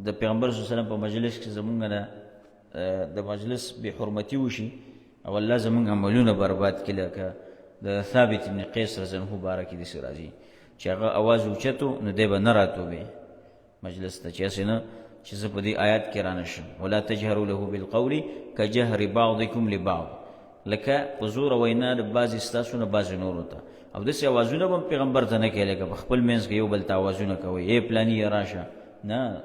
د پیغمبر صلی الله علیه وسلم په مجلس کې زمونږ نه د مجلس بې حرمتي وشي او الله زمونږ عملونه برباد کړي، لکه د ثابت بن قیس رضی الله عنه باره کې داسې راځي چې هغه اواز اوچتو نو دی به نه راتو به مجلس ته، چې هسې نه چې زه په دې آیات کې رانه شم. ولا تجهروا له بالقول کجهر بعضکم لبعض، لکه په زوره وینا د بعضې ستاسو نه بعضې نورو ته، او داسې اوازونه به هم پیغمبر ته نه کوي لکه په خپل منځ کې یو بل ته اوازونه کوي، ای پلانی راشه، نه،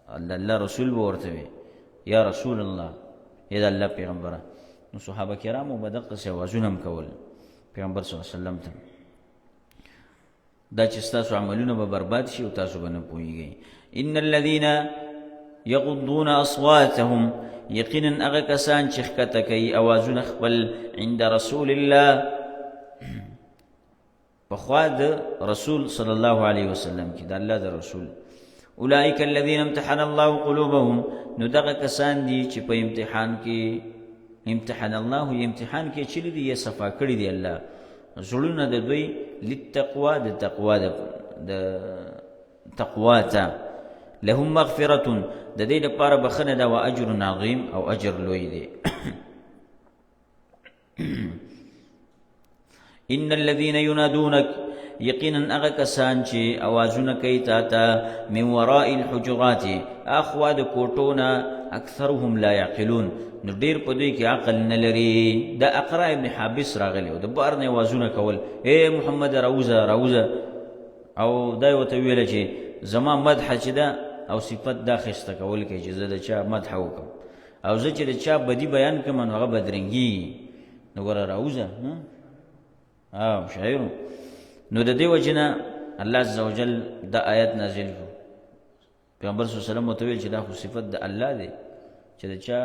الله رسول به ورته وي یا رسول الله، ای د الله پیغمبره. نو صحابه کرامو به دقسې اوازونه هم کول پیغمبر صلی الله علیه وسلم ته، دا چې ستاسو عملونه به برباد شي او تاسو به نه پوهېږئ. ان الذين یغضون اصواتهم، یقینا هغه کسان چې ښکته کوي اوازونه خپل عند رسول الله، پخوا د رسول صلی الله علیه وسلم کې، د الله د رسول. اولئک الذین امتحن الله قلوبهم، نو دغه کسان دي چې په امتحان کې، امتحان الله امتحان کې چلی دي، یې صفا کړي دي الله زړونه د دوی، للتقوا، د تقوا، د تقوا ته. لهم مغفرة، د دې لپاره بخښنه ده، و اجر عظیم، او اجر لوی دی. ان الذين ينادونك، یقینا هغه کسان چې اوازونه کوي تا ته، من وراء الحجرات، اخوا د کوټو نه، اکثرهم لا يعقلون، نو ډیر په دوی کې عقل نه لري. د اقرا ابن حابس راغلی د بار نه اوازونه کول، اے محمد راوځه راوځه، او دا یې ورته ویله چې زما مدحه چې ده او صفت دا ښایسته کول کوي چې زه د چا مدحه وکړم او زه چې د چا بدي بیان کړم نو هغه بدرنګېږي، نو ګوره راوځه. او شاعر نو د دې وجې نه الله عز وجل دا آیت نازل کړو. پیغمبر صلی الله علیه وسلم ورته ویل چې دا خو صفت د الله دی چې د چا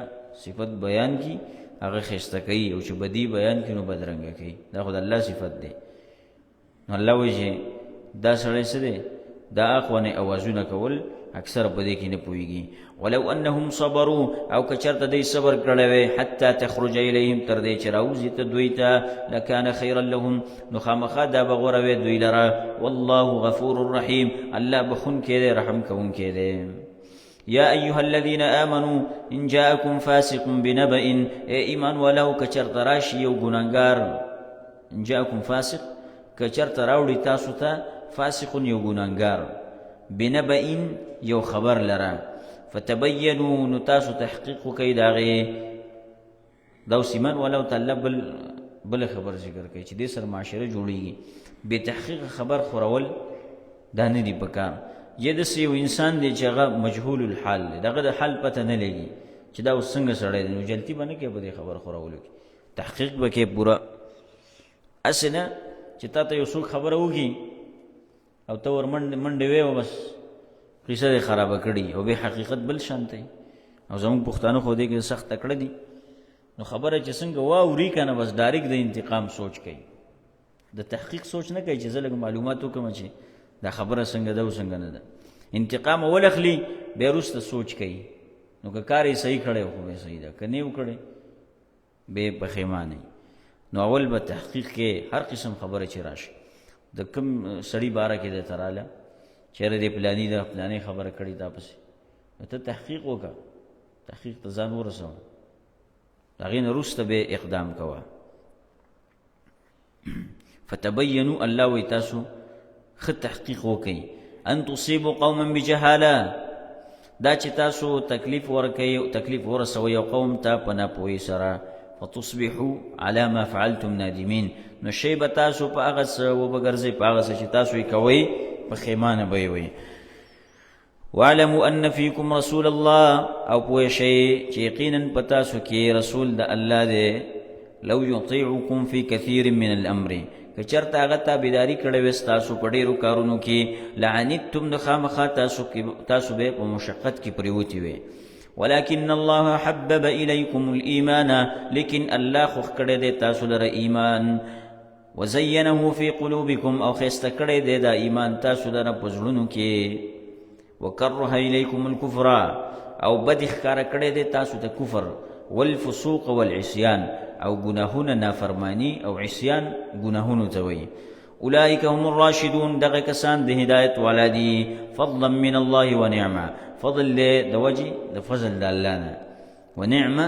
صفت بیان کی هغه ښایسته کوي، او چې بدی بیان کی نو بدرنګه کوي، دا خو د الله صفت دی. نو الله وایي چې دا سړی څه دی، دا اخوانې اوازونه کول اکثر په دې کې نه پوهېږي. ولو انهم صبروا، او که چېرته دوی صبر کړی وی، حتی تخرج الیهم، تر دې چې راوځي ته دوی ته، لکان خیرا لهم، نو خامخا دا به غوره وی دوی لره. والله غفور رحیم، الله بخښونکی دی، رحم کوونکی دی. یا ایها الذین آمنو ان جاءکم فاسق بنبأ، ای ایمان والو که چېرته راشي یو ګناهګار، ان جاءکم فاسق، که چېرته راوړي تاسو ته فاسق یو ګناهګار، بنبأ یو خبر لره، فتبینو، نو تاسو تحقیق وکړئ د هغې. دا اوس ایمان والو ته الله بله خبر ذکر کوي چې دې سره معاشره جوړیږي. بې تحقیق خبر خورول دا نه دي پکار. یا داسې یو انسان دی چې هغه مجهول الحال دی، د هغه د حال پته نه لګي چې دا اوس څنګه سړی دی، نو جلتي به نه کوي په دې خبر خورولو کې، تحقیق به کوي پوره. هسې نه چې تا ته یو څوک خبره وکړي او ته ور منډې وې او بس قصه دې خرابه کړي او بې حقیقت بل شان دی. او زموږ پښتانه خو دې کې سخت تکړه دي، نو خبره چې څنګه واوري که نه بس ډایرک د انتقام سوچ کوي، د تحقیق سوچ نه کوي چې زه لږ معلومات وکړم چې دا خبره څنګه ده او څنګه نه ده. انتقام اول اخلي بیا وروسته سوچ کوي. نو که کار یې صحیح کړی خو به صحیح ده، که نه یې وکړی به پښیمانه. نو اول به تحقیق کې هر قسم خبره چې راشي د کوم سړي باره کې درته راله چېرې دې پلاني ده پلانې خبره کړې تا پسې، نو ته تحقیق وکړه، تحقیق ته ځان ورسوه، د هغې نه وروسته به اقدام کوه. فتبینو، الله وایي تاسو ښه تحقیق وکړئ. ان تصیبو قوما بجهاله، دا چې تاسو تکلیف ورکئ او تکلیف ورسوئ یو قوم ته په ناپوهۍ سره، فتصبحو علی ما فعلتم نادمین، نو شی به تاسو په هغه څه وبه ګرځئ، په هغه څه چې تاسو یې کوئ پښیمانه به یې وئ. واعلموا ان فیکم رسول الله، او پوه شئ چې یقینا په تاسو کې رسول د الله دی. لو یطیعکم فی کثیر من الامر، که چېرته هغه تابعداري کړې وي ستاسو په ډېرو کارونو کې، لعنتم، نو خامخا تاسو به په مشقت کې پرېوتي وي. ولكن الله حبب الیکم الايمان، لیکن الله خوښ کړی دی تاسو لره ایمان، وزینه فی قلوبکم، او ښایسته کړی دی دا ایمان تاسو لره په زړونو کې، وکره الیکم الکفر، او بد ښکاره کړی دی تاسو ته کفر، والفسوق والعصیان، او ګناهونه، نافرمانی او عصیان ګناهونو ته وایي. اولئک هم الراشدون، دغه کسان د هدایت والا دي. فضلا من الله ونعمه، فضل دی د وجې د فضل د الله نه، ونعمه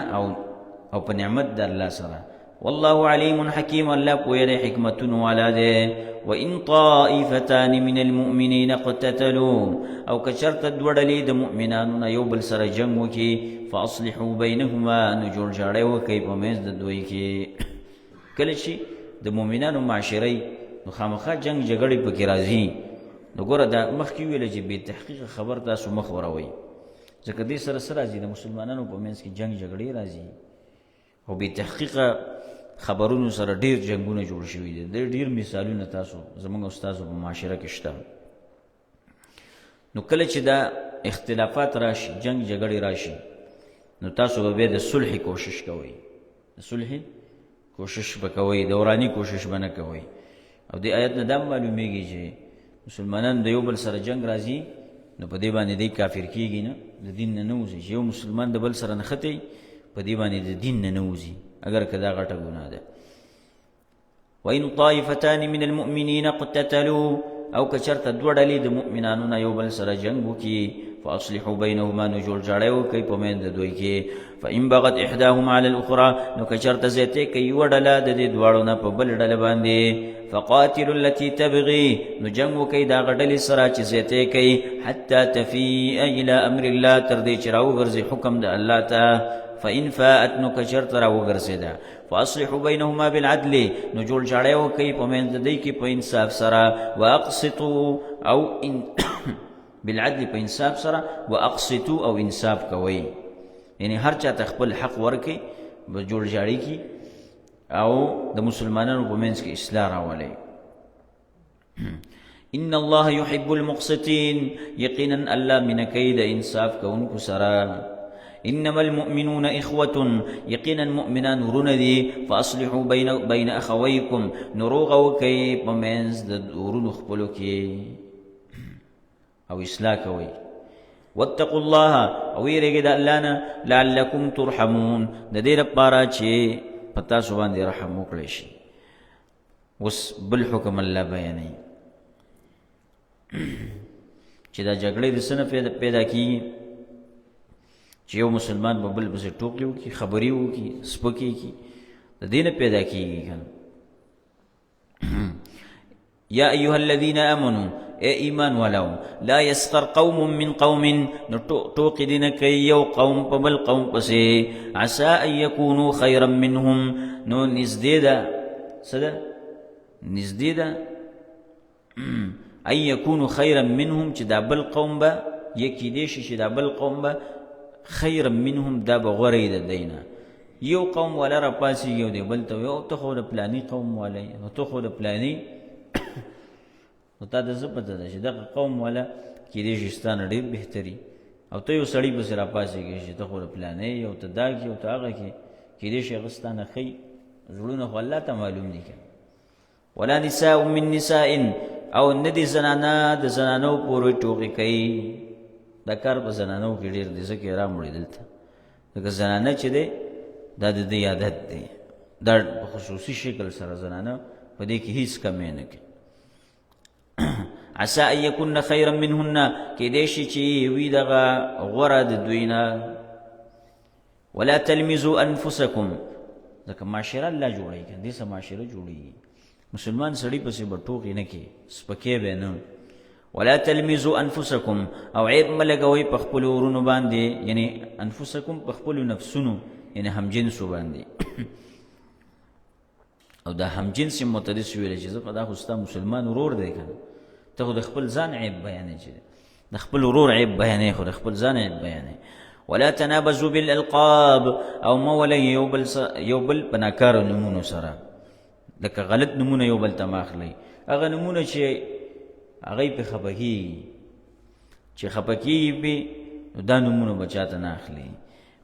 او په نعمت د الله سره. والله علیم حکیم، الله پوهه دی، حکمتونو والا دی. وان طائفتان من المؤمنین اقتتلوا، او که چېرته دوه ډلې د مؤمنانو نه یو بل سره جنګ وکړي، فاصلحوا بینهما، نو جوړجاړی وکړئ په منځ د دوی کې. کله چې د مؤمنانو معاشره نو خامخا جنګ جګړې پکې راځي. نو ګوره دا مخکې ویله چې بې تحقیقه خبر تاسو مخ وروئ، ځکه دې سره څه راځي، د مسلمانانو په منځ کې جنګ جګړې راځي، او بې تحقیقه خبرونو سره ډېر جنګونه جوړ شوي دي. ډېر ډېر مثالونه تاسو زموږ او ستاسو په معاشره کې شته. نو کله چې دا اختلافات راشي، جنگ جګړې راشي، نو تاسو به بیا د صلح کوشش کوئ، د صلح کوشش به کوئ، د وراني کوشش به نه کوئ. او دې آیت نه دا معلومیږي چې مسلمانان د یو بل سره جنگ راځي نو په دې باندې دی کافر کیږي نه، د دین نه نه وځي. چې یو مسلمان د بل سره نښتی په دې باندې د دین نه نه وځي، اګر که دا غټه ګناه ده. وإن طائفتان من المؤمنین اقتتلوا، او که چېرته دوه ډلې د مؤمنانو نه یو بل سره جنګ وکړي، فأصلحوا بینهما، نو جوړ جاړی وکړئ په منځ د دوی کې. فإن بغت إحداهما على الأخرى، نو که چېرته زیاتی کوي یوه ډله د دې دواړو نه په بله ډله باندې، فقاتلوا التي تبغي، نو جنګ وکړئ د هغه ډلې سره چې زیاتی کوي، حتی تفیء إلى أمر الله، تر دې چې راوګرځي حکم د الله ته. فإن فاءت، نو که چېرته راوګرځېده، فاصلحوا بینهما بالعدل، نو جوړ جاړی وکړئ په منځ د دوی کې په انصاف سره. واقسطوا او ان بالعدل، په انصاف سره، واقسطوا او انصاف کوئ، یعنی هر چا ته خپل حق ورکړئ، به جوړ جاړی کی او د مسلمانانو په منځ کې اصلاح راولئ. ان الله يحب المقسطين، یقینا الله مینه کوي د انصاف کوونکو سره. انما المؤمنون اخوة، یقینا مؤمنان ورونه دي، فاصلحوا بین اخویکم، نو روغه وکئ په منځ د ورونو خپلو کې او اصلاح کوئ. واتقوا الله، او ویرېږئ د الله نه، لعلکم ترحمون، د دې لپاره چې په تاسو باندې رحم وکړی شي. اوس بل حکم الله بیانوي چې دا جګړې د څه نه پیدا کېږي، چې یو مسلمان به بل پسې ټوکې وکړي، خبرې وکړي، سپکې کړي، د دې نه پیدا کېږي که نه. یا ایها الذین آمنو، اے ایمان والو، لا یسخر قوم من قوم، نو ټوکې دې نه کوي یو قوم په بل قوم پسې، عسا ان یکونو خیرا منهم، نو نږدې ده، څه ده؟ نږدې ده ان یکونو خیرا منهم، چې دا بل قوم به یې کېدی شي چې دا بل قوم به خیرا منهم، دا به غوره وي د دی نه. یو قوم والا را پاڅېږي او دی بل ته وایي، او ته خو د پلاني قوم والا یې، او ته خو د پلاني، نو تا ته څه پته ده چې دغه قوم والا کېدای شي ستا نه ډېر بهتري، او ته یو سړي پسې را پاڅېږې چې ته خو د پلاني یې، او ته دا کې او ته هغه کې، کېدای شي هغه ستا نه ښه وي. زړونه خو الله ته معلوم دي که. ولا نساء من نساء، او نه دي زنانه د زنانو پورې ټوقې کوي. دا کار په زنانو کې ډېر دی، ځکه یې راموړي دلته، ځکه زنانه چې دی دا د دوی عادت دی، دا په خصوصي شکل سره زنانه په دې کې هیڅ کمی نه کوي. عسى ان يكون خيرا منهن، کېدای شي چې وي دغه غوره د دوی نه. ولا تلمزوا انفسکم، ځکه معاشره الله جوړوي که دې څه معاشره جوړېږي، مسلمان سړي پسې به ټوقې نه کوي، سپکې به نه. ولا تلمزوا انفسکم، او عیب مه لګوئ په خپلو ورونو باندې، یعنی انفسکم په خپلو نفسونو، یعنی همجنسو باندې. او دا همجنس متدس ویل چې زه په دا خو ستا مسلمان ورور دی که نه، ته خو د خپل ځان عیب بیانې، چې د خپل ورور عیب بیانې، خو د خپل ځان عیب بیانې. ولا تنابزوا بالالقاب، او مه ولئ یو بل په ناکارو نومونو سره، لکه غلط نومونه یو بل ته مه اخلئ، هغه نومونه چې هغوی پرې خفه کېږي، چې خفه کېږي پرې، نو دا نومونه به چاته نه اخلي.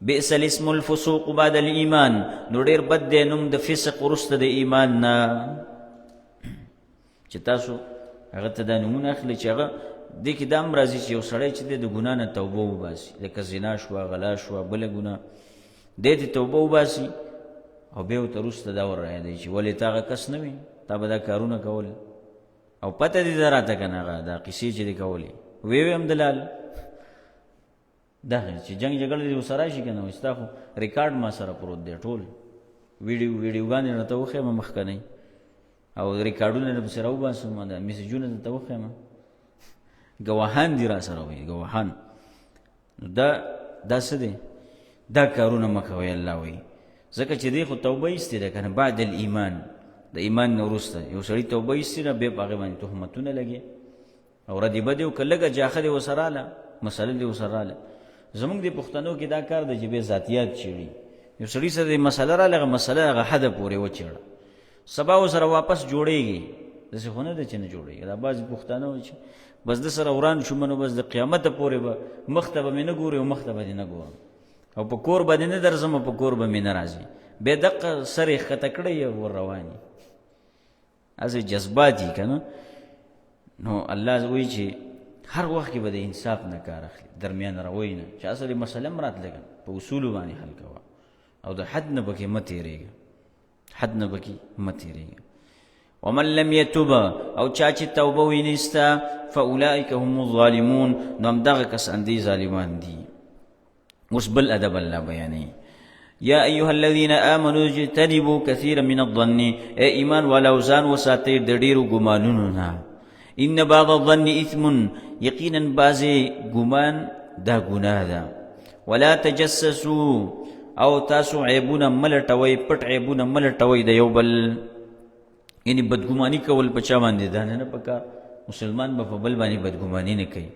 بئس الاسم الفسوق بعد الايمان، نو ډیر بد دی نوم د فسق وروسته د ایمان نه، چې تاسو هغه ته دا نومونه اخلئ چې هغه دې کې دا هم راځي چې یو سړی چې دی د ګناه نه توبه وباسي، لکه زنا شوه، غلا شوه، بله ګناه، دی دې توبه وباسي او بیا ورته وروسته دا ور رایادوي چې ولې ته هغه کس نه وې، تا به دا کارونه کول او پته دې ده راته که نه، هغه دا قصې چې دې کولې ویې ویم دلال دا چې جنگ جګړه دې وسره شي کنه، ستا خو ریکارډ ما سره پروت دی، ټول ویډیوګانې راته وښیم مخکنۍ او ریکارډونه دې پسې راوباسم، دا میسجونه درته وښیم، ګواهان دي را سره وایي ګواهان. نو دا څه دی؟ دا کارونه مه کوئ الله وایي، ځکه چې دی خو توبه ایستې ده که نه، بعد الایمان، د ایمان نه وروسته یو سړي توبه ایستې ده، بیا په هغې باندې تهمتونه لګي او ردې بدې وکړه، لږه جاخه دې ورسره راله، مسله دې ورسره راله. زمونږ د پښتنو کې دا کار دی چې بیا ذاتیات چېړي، یو سړي سره دې مسله راله، هغه مسله هغه حده پورې وچېړه، سبا ورسره واپس جوړېږي، داسې خو نه ده چې نه جوړېږي. دا بعضې پښتانه وایي چې بس د سره وران شوم نو بس د قیامت پورې به مخ ته به مې نه ګوري او مخ ته به دې نه ګورم او په کور باندې نه درځم په کور به مې نه راځي. بیا دقه سر یې ښکته کړی او ور روان یې، هسې جذبات یې که نه. نو الله وایي چې هر وخت کې به د انصاف نه کار اخلي، درمیان روي نه، چې اصل مسله هم راتله که په اصولو باندې حل کوه او د حد نه پکې مه تېرېږه، حد نه پکې مه تېرېږه. ومن لم يتوب او چا چې توبه وینسته فاولئک هم الظالمون، نو همدغه کسان دي ظالمان دي. اوس بل ادب الله بیانوي، یا ایها الذین آمنوا اجتنبوا کثیرا من الظن، ای ایمان والا ځان وساتئ د ډیرو ګمانونو نه. ان بعض الظن اثم، یقینا بعضې ګمان دا ګناه ده. ولا تجسسوا، او تاسو عیبونه مه لټوئ، پټ عیبونه مه لټوئ د یو بل، یعنی بدګماني کول په چا باندې دا نه پکار. مسلمان به په بل باندې بدګماني نه کوي.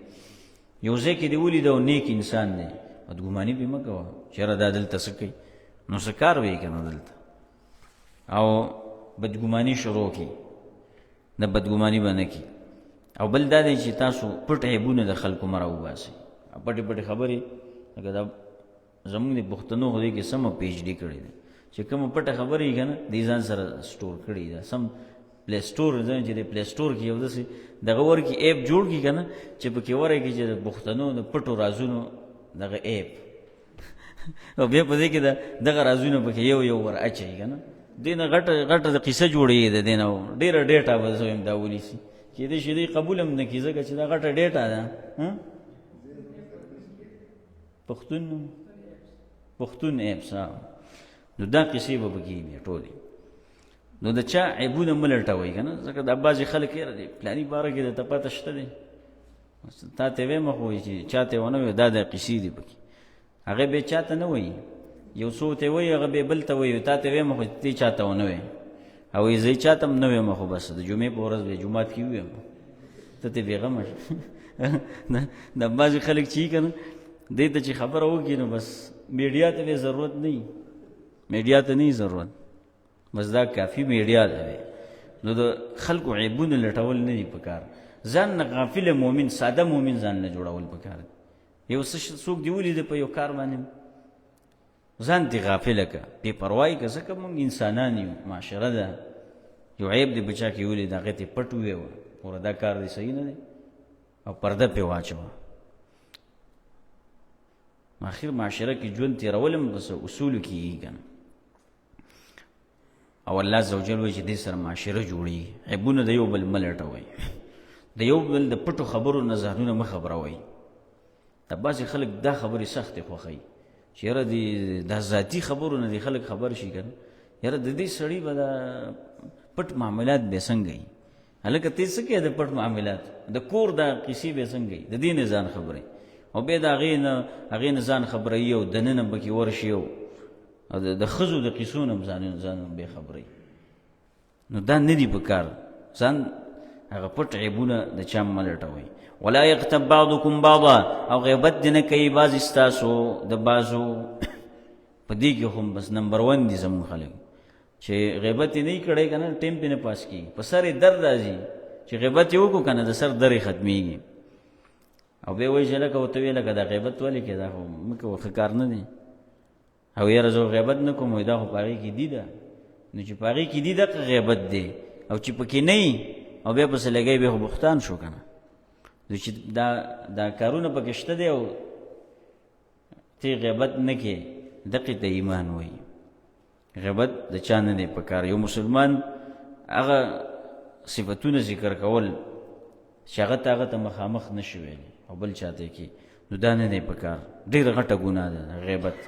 یو ځای کې دې ولید او نیک انسان دی، بدګماني پرې مه کوه چې یاره دا دلته څه کوي، نو څه کار به یې که نه دلته، او بدګماني شروع کړي، نه بدګماني به نه کړي. او بل دا دی چې تاسو پټ عیبونه د خلکو مه راوباسئ، پټې پټې خبرې، لکه دا زمونږ د پښتنو خو دې کې سمه پی ایچ ډي کړې ده چې کومه پټه خبره یې که نه دې ځان سره سټور کړې ده، سم پلی سټور ځان چې د پلی سټور کې یو داسې دغه ورکي ایپ جوړ کړي که نه چې پکې ورکړي چې د پښتنو د پټو رازونو دغه ایپ، او بیا په دې کې دغه رازونه پکې یو یو ور اچوي که نه، دې نه غټه غټه د قصه جوړېږي، د دې نه ډېره ډېټا به زه وایم دا ونیسي، کېدای شي دوی قبول هم نه کړي ځکه چې دا غټه ډېټا ده. پښتون پښتون ایپس، نو دا قصې به پکې وي ټولې. نو د چا عیبونه مه لټوئ که نه، ځکه دا بعضې خلک یې دی پلاني باره کې درته پته شته دی، تا ته وایم خو چې چا ته ونه وایي، دا د قصې دي پکې، هغه بیا چا ته نه وایي، یو څو ته وایي، هغه بیا بل ته وایي، تا ته وایم خو ته چا ته ونه وایي، او یې زه چا ته هم نه وایم، خو بس د جمعې په ورځ به جومات کې ووایم، ته ترې بېغمه شه. دا بعضې خلک چې که نه دې ته چې خبره وکړي نو بس میډیا ته به ضرورت نه وي، میډیا ته نه ضرورت، بس دا کافي میډیا ده. نو د خلکو عیبونه لټول نه دي پکار، ځان نه غافل مؤمن، ساده مؤمن ځان نه جوړول پکار دي. یو څه څوک دی ولید په یو کار باندې ځان دې غافل که، بې پروايي که، ځکه موږ انسانان یو، معاشره ده، یو عیب دې په چا کې ولید هغې ته پټ وویه، ګوره دا کار دې صحیح نه دی او پرده پرې واچوه. اخر معاشره کې ژوند تېرول هم په څه اصولو کېږي که نه. او الله عز وجل وایي چې دې سره معاشره جوړېږي. عیبونه د یو بل مه لټوئ، د یو بل د پټو خبرو نه ځانونه مه خبروئ. دا بعضې خلک دا خبرې سختې خوښوي چې یاره دې دا ذاتي خبرو نه دې خلک خبر شي که نه، یاره د دې سړي به دا پټ معاملات به څنګه وي، هلکه ته څه کوې د پټ معاملات، د کور دا قصې به څنګه وي، د دې نه ځان خبروي او بیا د هغې نه هغې نه ځان خبروي او دننه پکې ورشي او د ښځو د قصو نه هم ځان بې خبروي. نو دا نه دي په کار، ځان هغه پټ عیبونه د چا مه لټوئ. ولا یغتب بعضکم بعضا، او غیبت دې نه کوي بعضې ستاسو د بعضو. په دې کې هم بس نمبر ون دي زموږ خلک چې غیبت یې نه کړی که نه ټیم پې نه پاس کېږي، په سر یې درد راځي چې غیبت یې وکړو که نه د سر در یې ختمېږي. او بیا وایي چې لکه ورته ویې لکه دا غیبت ولې کوې، دا خو مه کوه، ښه کار نه دی. او یاره زه غیبت نه کوم، دا خو په هغې کې دي ده، نو چې په هغې کې دي دغه غیبت دی، او چې پکې نه وي او بیا پسې لګوي بیا خو بختان شو که نه. نو چې دا کارونه پکې شته دی او ته غیبت نه کې، دقې ته ایمان وایي. غیبت د چا نه دی پکار. یو مسلمان هغه صفتونه ذکر کول چې هغه ته هغه ته مخامخ نه شي ویلی او بل چاته کې، نو دا نه دی پکار، ډېره غټه ګناه ده غیبت.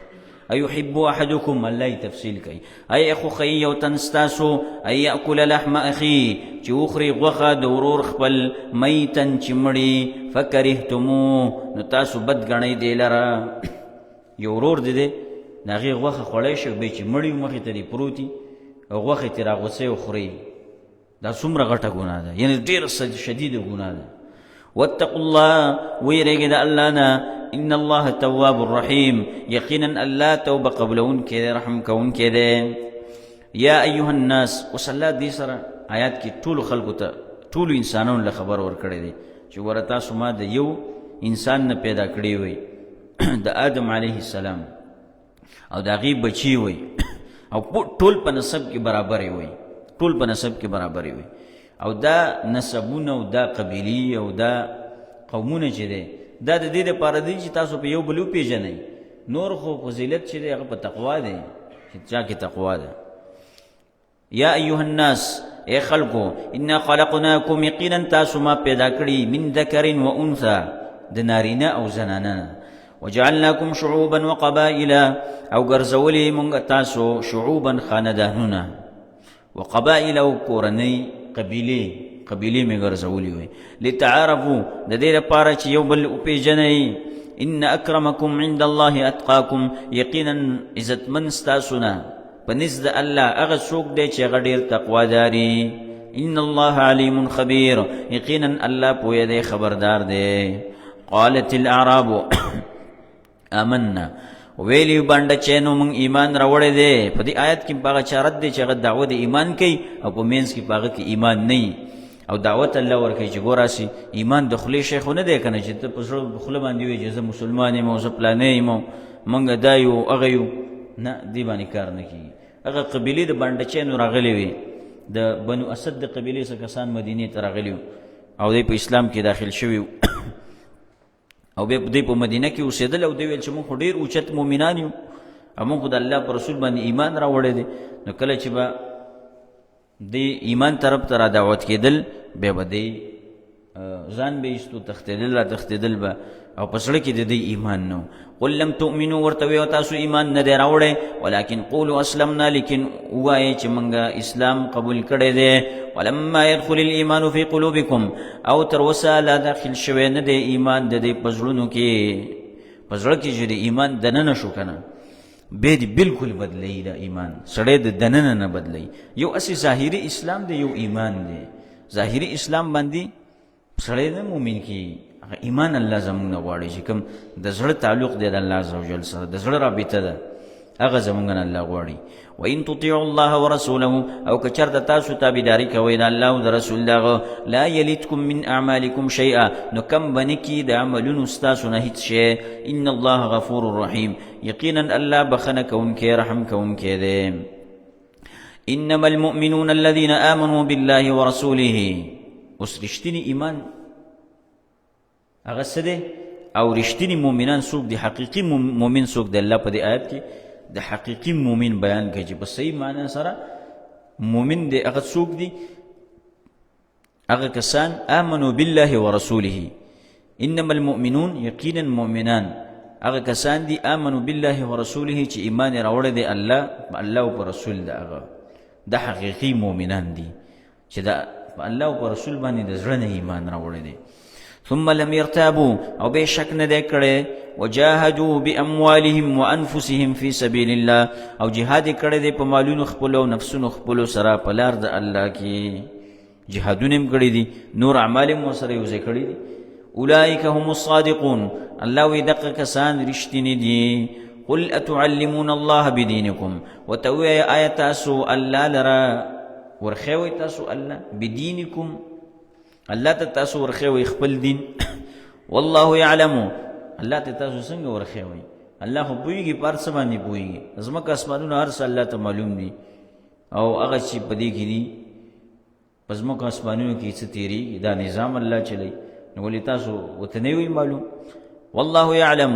ایحب احدکم، الله یې تفصیل کوي، ای خوښوي یو تن ستاسو ان یاکل لحم اخي، چې وخوري غوښه د ورور خپل، میتا چې مړي، فکرهتموه، نو تاسو بد ګڼئ دی لره. یو ورور دې دی د هغې غوښه خوړی شي، بیا چې مړي مخې ته دې پروت وي او غوښې ترې راغوڅوي او خوري، دا څومره غټه ګناه ده، یعنی ډېره شدیده ګناه ده. واتقوا الله، ویرېږئ د الله نه، ان الله تواب الرحیم، یقینا الله توبه قبلونکی دی، رحم کوونکی دی. یا ایها الناس، اوس الله دې سره آیات کې ټولو خلکو ته، ټولو انسانانو له خبر ورکړی دی. چې ګوره تاسو ما د یو انسان نه پیدا کړی وي، د آدم علیه السلام، او د هغې بچی وي، او ټول په نسب کې برابرې وي، ټول په نسب کې برابرې وي. او دا نسبونه او دا قبیلې او دا قومونه چې دی، دا د دې لپاره دی چې تاسو په یو بل وپېژنئ. نور خو فضیلت چې دی هغه په تقوا دی، چې چا کې تقوا ده. یا ایها الناس، ای خلکو، انا خلقناکم، یقینا تاسو ما پیدا کړي، من ذکر و انثى، د نارینه او زنانه، وجعلناکم شعوبا وقبائل، او ګرځولې مونږ تاسو شعوبا خاندانونه، وقبائل او کورنۍ، قبیلې، قبیلې مې ګرځولې وي، لتعارفو، د دې لپاره چې یو بل وپېژنئ. ان اکرمکم عند الله اتقاکم، یقینا عزتمن ستاسو نه په نزد الله هغه څوک دی چې هغه ډېر تقواداري. ان الله علیم خبیر، یقینا الله پوه دی، خبردار دی. قالت الاعراب آمنا، ویلی باندې چینو مونږ ایمان راوړی دی. په دې آیت کې په هغه چا رد دی چې هغه دعوه د ایمان کوي او په منځ کې په هغه کې ایمان نه وي، او دعوت الله ورکوي چې ګوره هسې ایمان د خولې شی خو نه دی که نه، چې ته په زړه په خوله باندې وایې چې زه مسلمان یم او زه پلانی یم او مونږ دا یو هغه یو، نه، دې باندې کار نه کېږي. هغه قبیلې د بانډچینو راغلې وې، د بنو اسد د قبیلې څخه کسان مدینې ته راغلي وو او دی په اسلام کې داخل شوي وو، او بیا دوی په مدینه کې اوسېدل، او دوی ویل چې موږ خو ډېر اوچت مؤمنان یو او موږ خو د الله پر رسول باندې ایمان راوړی دی. نو کله چې به دی ایمان طرف ته را دعوت کېدل، بیا به دی ځان به ایستو، تښتېدل را تښتېدل به، او په زړه کې د دوی ایمان نه. قل لم تؤمنو، ورته ویو تاسو ایمان نه دی راوړی، ولکن قولوا اسلمنا، لیکن ووایئ چې موږ اسلام قبول کړی دی. ولما يدخل الايمان في قلوبكم، او تر اوسه لا داخل شوی نه دی ایمان د دې په زړونو کې، په زړه کې چې د ایمان دننه شو که نه، بیا دې بالکل بدلوي. دا ایمان سړی د دننه نه بدلوي. یو هسې ظاهري اسلام دی، یو ایمان دی. ظاهري اسلام باندې سړی نه مؤمن کېږي، هغه ایمان الله زموږ نه غواړي چې کوم د زړه تعلق دی د الله عز وجل سره، د زړه رابطه ده، هغه زموږ نه الله غواړي. وان تطيعوا الله ورسوله، او که چېرته تاسو تابعداري کوئ د الله او د رسول دغه، لا یلدکم من اعمالکم شیئا، نو کم به نه کړي د عملونو ستاسو نه هیڅ شی. ان الله غفور رحیم، یقینا الله بخښنه کوونکی رحم کوونکی دی. انما المؤمنون الذين آمنوا بالله ورسوله، اوس رښتینی ایمان هغه څه دی او رښتینی مؤمنان څوک دي، حقیقي مؤمن څوک دی؟ الله په دې آیت کې د حقیقي مؤمن بیان کوي چې په صحیح معنی سره مؤمن دی هغه څوک دی؟ هغه کسان آمنو بالله ورسوله. انما المؤمنون، یقینا مؤمنان هغه کسان دي، آمنو بالله ورسوله، چې ایمان یې راوړی دی الله په الله او په رسول د هغه. دا حقیقي مؤمنان دي چې دا په الله او په رسول باندې د زړه نه ایمان راوړی دی. ثم لم يرتابوا، او بې شک نه دی کړی، وجاهدوا بأموالهم وأنفسهم في سبيل الله، او جهاد یې کړی دی په مالونو خپلو او نفسونو خپلو سره په لار د الله کې، جهادونه هم کړي دي، نور اعمال هم ورسره یو ځای کړي دي. اولئک هم الصادقون، الله وی دغه کسان رښتیني دي. قل اتعلمون الله بدینکم، ورته ووایه آیا تاسو الله لره ورښیوئ تاسو الله بدینکم، الله ته تاسو ورښیوئ خپل دین؟ والله یعلم، الله ته تاسو څنګه ورښیوئ؟ الله خو پوهېږي، په هر څه باندې پوهېږي، ځمکه اسمانونه هر څه الله ته معلوم دي، او هغه چې په دې کې دي په ځمکو اسمانونو کې څه تېرېږي، دا نظام الله چلی، نو ولې تاسو ورته نه وي معلوم؟ والله يعلم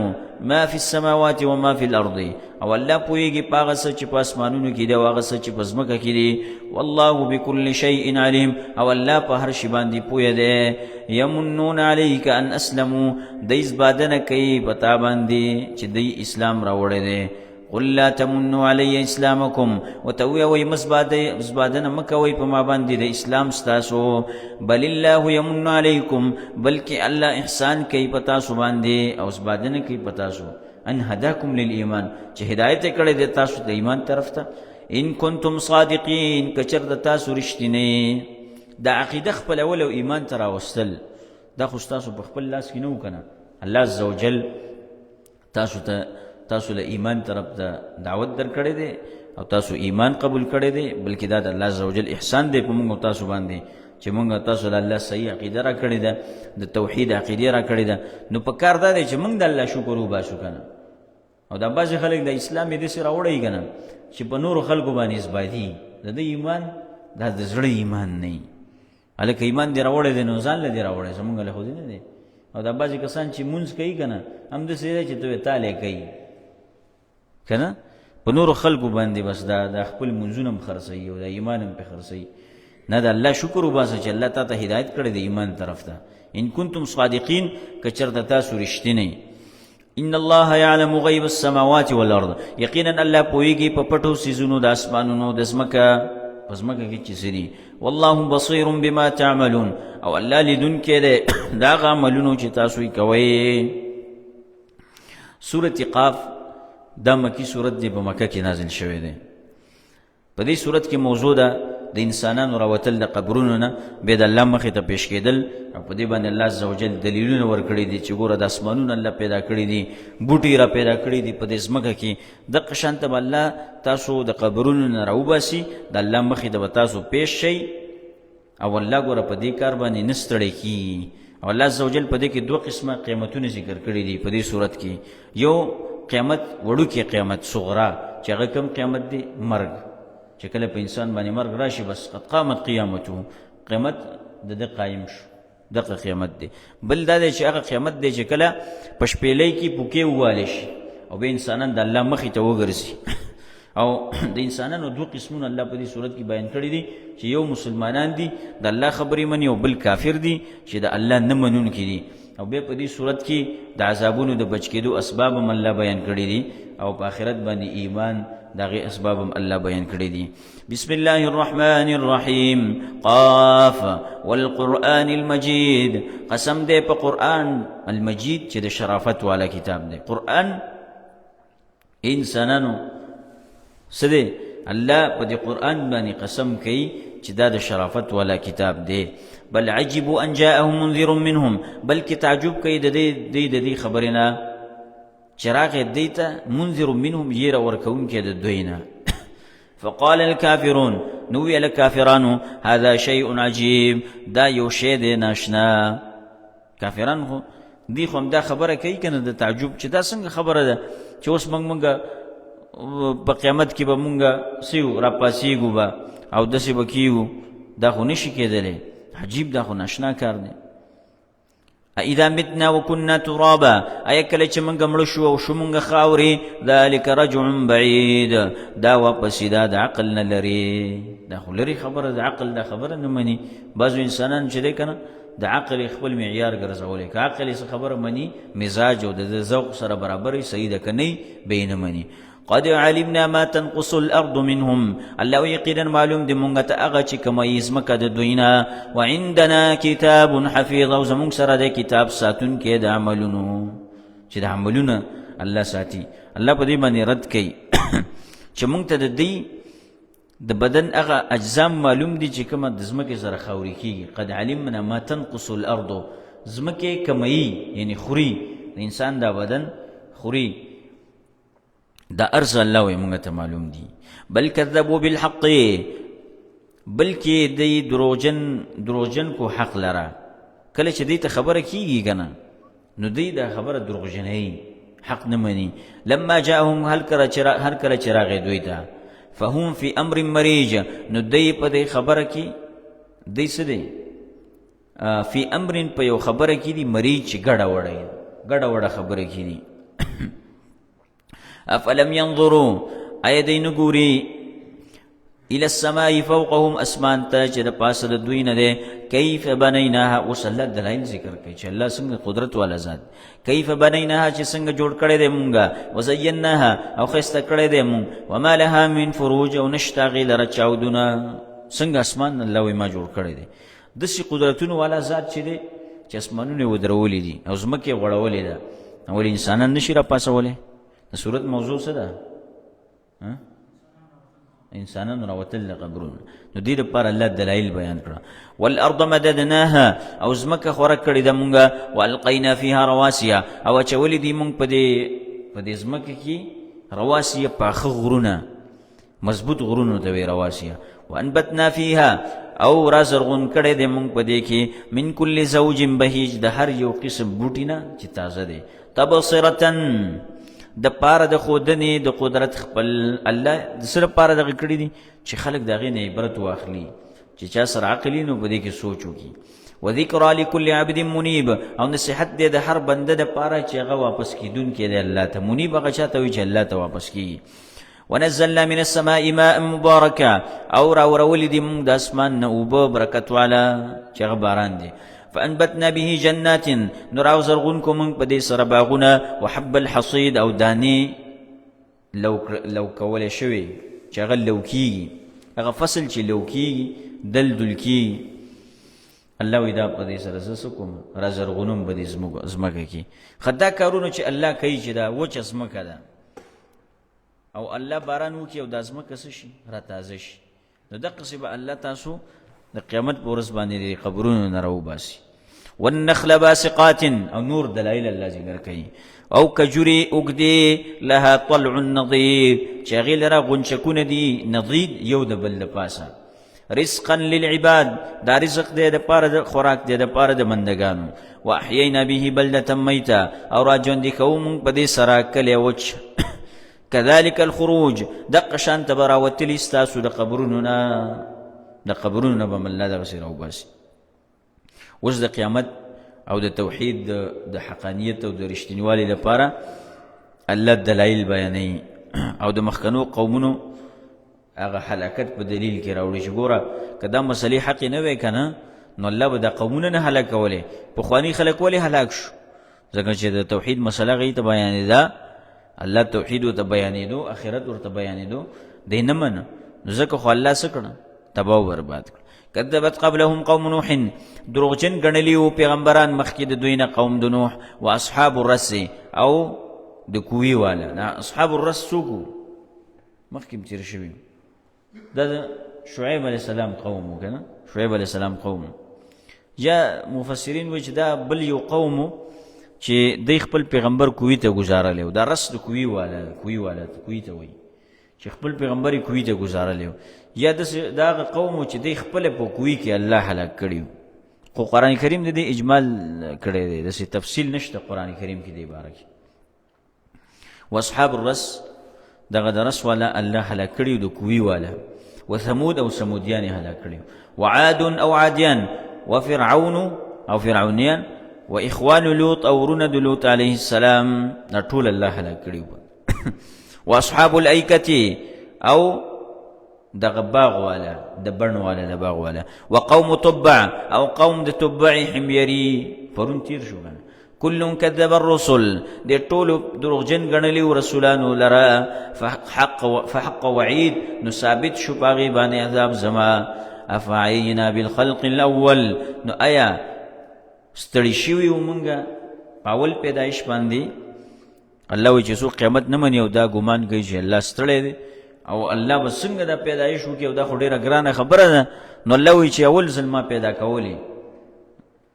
ما في السماوات وما في الارض، او الله پوهېږي په هغه څه چې په اسمانونو کې دی او هغه څه چې په ځمکه کې دی. والله بكل شيء عليم، او الله په هر شي باندې پوه دی. يمنون عليك ان اسلموا، دی زبادنه کوي په تا باندې چې دی اسلام راوړی دی. قل لا تمنوا علی اسلامکم، ورته ووایه وایي مه زبادنه مه کوئ په ما باندې د اسلام ستاسو. بل الله یمن علیکم، بلکې الله احسان کوي په تاسو باندې او زبادنه کوي په تاسو، ان هداکم للایمان، چې هدایت یې کړی دی تاسو د ایمان طرف ته. ان کنتم صادقین، که چېرته تاسو رښتیني. د عقیده خپلول او ایمان ته راوستل دا خو ستاسو په خپل لاس کې نه و که نه، الله عز وجل تاسو ته تاسو له ایمان طرف ته دعوت درکړی دی او تاسو ایمان قبول کړی دی، بلکې دا د الله عز وجل احسان دی په موږ او تاسو باندې چې مونږ تاسو له الله صحیح عقیده را کړې ده، د توحید عقیده را کړې ده، نو په کار دا دی چې مونږ د الله شکر وباسو که نه. او دا بعضې خلک د اسلام یې داسې راوړی که نه چې په نورو خلکو باندې اثباتي، د ده ایمان دا د زړه ایمان نه وي. هلکه ایمان دې راوړی دی نو ځان له دې راوړی، زمونږ له خو دې نه دی. او دا بعضې کسان چې مونځ کوي که نه هم داسې دی چې ته یې تالی کوي که نه، په نورو خلکو باندې بس دا خپل مونځونه هم خرڅوي او دا ایمان هم پرې خرڅوي. نه، د الله شکر وباسه چې الله تا ته هدایت کړی دی ایمان طرف ته. ان کنتم صادقین، که چېرته تاسو رښتینی. ان الله يعلم غيب السماوات والارض، یقینا الله پوهیږي په پټو څیزونو د اسمانونو د ځمکه په ځمکه کې چې څه دي. والله بصیر بما تعملون، او الله لیدونکی دی د هغه عملونو چې تاسو یې کوئ. سورة قاف دا مکی سورت دی، په مکه کې نازل شوی دی. په دې صورت کې موضوع ده د انسانانو راوتل د قبرونو نه، بیا د الله مخې ته پیش کېدل، او په دې باندې الله عز وجل دلیلونه ورکړي دي چې ګوره د اسمانونو الله پیدا کړي دي، بوټي را پیدا کړي دي په دې ځمکه کې، دقه شان ته به الله تاسو د قبرونو نه راوباسي، د الله مخې ته به تاسو پیش شئ، او الله ګوره په دې کار باندې نه ستړی کېږي. او الله عز وجل په دې کې دوه قسمه قیمتونه ذکر کړي دي په دې صورت کې. یو قیامت وړوکی قیامت صغرا، چې هغه کوم قیامت دی؟ مرګ، چې کله په انسان باندې مرګ راشي بس قد قامت قیامته، قیامت د ده قایم شو، دغه قیامت دی. بل دا دی چې هغه قیامت دی چې کله په شپېلۍ کې پوکې ووالی شي او بیا انسانان د الله مخې ته وګرځي. او د انسانانو دوه قسمونه الله په دې صورت کې بیان کړي دي، چې یو مسلمانان دي د الله خبرې مني، او بل کافر دي چې د الله نه منونکي دي. او بیا په دې صورت کې د عذابونو د بچ کېدو اسباب هم الله بیان کړي دي، او په آخرت باندې ایمان د هغې اسباب هم الله بیان کړي دي. بسم الله الرحمن الرحیم. قاف والقرآن المجید، قسم دی په قرآن المجید چې د شرافت والا کتاب دی. قرآن انسانانو څه دی؟ الله په دې قرآن باندې قسم کوي چې دا د شرافت والا کتاب دی. بل عجبوا ان جاءهم منذر منهم، بلکې تعجب کوي د دې د دې خبرې نه چې راغی دوی ته منذر منهم، یره ورکوونکی د دوی نه. فقال الكافرون، نو ویل کافرانو هذا شیء عجیب، دا یو شی دی ناشنا. کافران خو دی خو همدا خبره کوي که نه د تعجب، چې دا څنګه خبره ده چې اوس موږ په قیامت کې به مونږ څه یو راپاڅېږو به او داسې به کېږو، دا خو نشي کېدلی، عجیب دا خو ناشنا کار دی. اذا متنا وكنا ترابا، ایا کله چې مونږ مړه شو او شو مونږ خاورې، ذلک رجع بعید، دا واپسې دا د عقل نه لري، دا خو لري خبره، د عقل دا خبره نه مني. بعضو انسانان چې دی که نه د عقل خپل معیار ګرځولی، که عقل یې څه خبره مني مزاج او د ذوق سره برابر وي صحیح ده، که نه به یې نه مني. قد علمنا ما تنقص الارض منهم، الله یقینا معلوم دی مونږ ته هغه چې کموي ځمکه د دوی نه. وعندنا کتاب حفیظ، او زمونږ سره د کتاب ساتونکی د عملونو، چې د عملونه الله ساتي. الله په دې باندې رد کوي چې مونږ ته د دوی د بدن هغه اجزام معلوم دي چې کومه د ځمکې سره خاورې کېږي. قد علمنا ما تنقص الارض، ځمکې کموي یعنی خوري، د انسان دا بدن خوري، دا ارز الله وایي مونږ ته معلوم دي. بل کذبوا بالحق، بلکې دی دروغجن کو حق لره. کله چې دی ته خبره کیږي که نه نو دی دا خبره دروغجنوي، حق نه مني. لما جاءهم، هر کله چې راغی دوی ته، فهم فی امر مریج، نو دی په دې خبره کې دی څه دی فی امر په یو خبره کې دی مریج، چې ګډه وړه ګډه وړه خبره کې دي. افلم ينظروا، آیا دی نه ګوري الى السماء فوقهم، اسمان ته چې د پاسه د دوی نه دی، کیف بنیناها. اوس الله دلایل ذکر کوي چې الله څنګه قدرت والا ذات، کیف بنیناها چې څنګه جوړ کړی دی مونږه، وزیناها او ښایسته کړی دی مونږ، وما لها من فروج او نشته هغې لره چاودونه. څنګه اسمان الله وایي ما جوړ کړی دی، داسې قدرتونو والا ذات چې دی چې اسمانونه یې ودرولي دي او ځمکه یې غوړولې ده، ولې انسانان نشي راپاڅولی؟ د صورت موضوع څه ده؟ انسانانو راوتل له قبرونو. نو دې لپاره الله دلایل بیان کړه. والارض مددناها، او ځمکه خوره کړې ده مونږه، والقینا فیها رواسیا، او اچولې دي مونږ په دې ځمکه کې رواسیا، پاخه غرونه، مضبوط غرونو ته وی رواسیا. وانبتنا فیها، او را زرغون کړی دی مونږ په دې کې من کل زوج بهیج، د هر یو قسم بوټي نه چې تازه دی. تبصرتن، د پاره د ښودنې د قدرت خپل. الله د څه لپاره دغه کړي دي؟ چې خلک د هغې نه عبرت واخلي، چې چا سره عقل وي نو په دې کې سوچ وکړي. وذکرى لكل عبد منیب، او نصیحت دی د هر بنده د پاره چې هغه واپس کیدونکی دی الله ته. منیب هغه چاته وي چې الله ته واپس کیږي. ونزلنا من السماء ماء مبارکا، او راورولې دي موږ د اسمان نه اوبه برکت والا چې هغه باران دی. فانبتنا به جنات، نو راو زرغون کو موږ په دې سره باغونه. وحب الحصید، او دانې لو کولی شوې چې هغه لو کیږي، هغه فصل چې لو کیږي، دل دل کیږي. الله وی دا په دې سره زه څه کوم؟ را زرغونوم په دې ځمکه کې. ښه دا کارونه چې الله کوي چې دا وچه ځمکه ده او الله باران وکړي او دا ځمکه څه شي؟ را تازه شي. نو دقسې به الله تاسو د قیامت په ورځ باندې د قبرونو نه راوباسي. والنخل باسقات، او نور دلایل الله ذکر کوي. او کجوري اوږدې، لها طلع نضید، چې هغې لره غونچکونه دي، نضید یو د بل د پاسه. رزقا للعباد، دا رزق دی د پاره د خوراک دی د پاره د بندګانو. واحیینا به بلدة میتا، او را ژوندي کوو موږ په دې سره کلی وچ. كذلك الخروج، دقه شان ته به راوتلي ستاسو د قبرونو نه، د قبرونو نه به الله دغسې راوباسي. اوس د قیامت او د توحید د حقانیت او د رښتینوالي لپاره الله دلایل بیانوي او د مخکنو قومونو هغه هلاکت په دلیل کې راوړي چې ګوره که دا مسلې حق نه وی که نه نو الله به دا قومونه نه هلاکولې. پخواني خلک ولې هلاک شو؟ ځکه چې د توحید مسله هغوی ته بیانېده، الله توحید ورته بیانېدو، آخرت ورته بیانېدو، دی نه منه، نو ځکه خو الله څه کړه؟ تباه و برباد کړه. کذبت قبلهم قوم نوح، دروغجن ګڼلي وو پیغمبران مخکې د دوی نه قوم د نوح. و اصحاب الرس، او د کوی والا. دا اصحاب الرس څوک وو؟ مخکې هم تېر شوي. دا د شعیب علیه السلام قوم وو که نه؟ شعیب علیه السلام قوم. یا مفسرین وایي چې دا بل یو قوم چې دی خپل پیغمبر کوی ته ګزارلی و. دا رس د کوی والا، کوی والا کوی ته وایي چې خپل پیغمبر یې کوی ته ګزارلی و. یا داسې دا هغه قوم و چې دی خپله په کوی کې الله هلاک کړي وو. خو قرآن کریم د دې اجمال کړی دی، داسې تفصیل نشته قرآن کریم کې دې باره کې. واصحاب الرس، دغه د رس والا الله هلاک کړي، د کوی والا. وثمود، او ثمودیان هلاک کړي. وعاد، او عادیان. وفرعون، او فرعونیان. واخوان لوط، او ورونه د لوط علیه السلام. دا ټول الله هلاک کړي. واصحاب الایکه، او دغه باغ والا، د بڼ والا، د باغ والا. وقوم تبع، او قوم د تبع حمیری، پرون تیر شو کنه. کل کذب الرسل، د ټولو دروغجن ګڼلي رسولانو لره. فحق وعید، نو ثابت شو په هغې باندې عذاب زما. افعینا بالخلق الاول، نو ایا ستړي شوي یو مونږه په اول پیدایش باندې؟ الله وایي چې څوک قیامت نه مني او دا ګمان کوي چې الله ستړی دی او الله به څنګه دا پیدایش وکړي او دا خو ډېره ګرانه خبره ده، نو الله وایي چې اول ځل ما پیدا کولې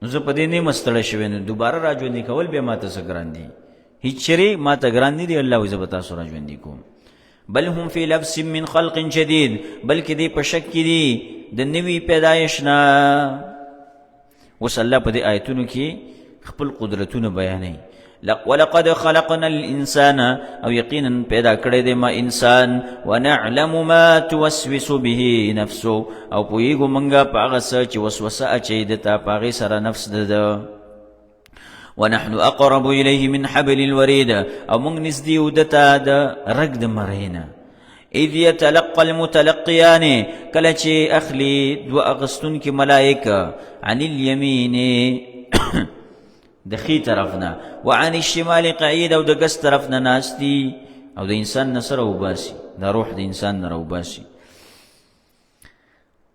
نو زه په دې نه یم ستړی شوی، نو دوباره را ژوندي کول بیا ما ته څه ګران دي؟ هیڅ چېرې ما ته ګران نه دي. الله وایي زه به تاسو را ژوندي کوم. بل هم فی لبس من خلق جدید، بلکې دې په شک کې دي د نوي پیدایش نه. اوس الله په دې آیتونو کې خپل قدرتونه بیانوي. ولقد خلقنا الانسان، او یقینا پیدا کړی دی ما انسان. ونعلم ما توسوس به نفسه، او پوهیږو مونږه په هغه څه چې وسوسه اچوي ده ته په هغې سره نفس د ده. ونحن اقرب الیه من حبل الورید، او مونږ نږدې یو ده ته د رګ د مرۍ نه. اذ يتلقى المتلقيان، کله چې اخلي دوه اغستونکي ملائک، عن اليمين د ښي طرف نه، وعن الشمال قعید، او د ګس طرف نه ناست دي، او د انسان نه سره وباسي، د روح د انسان نه راوباسي.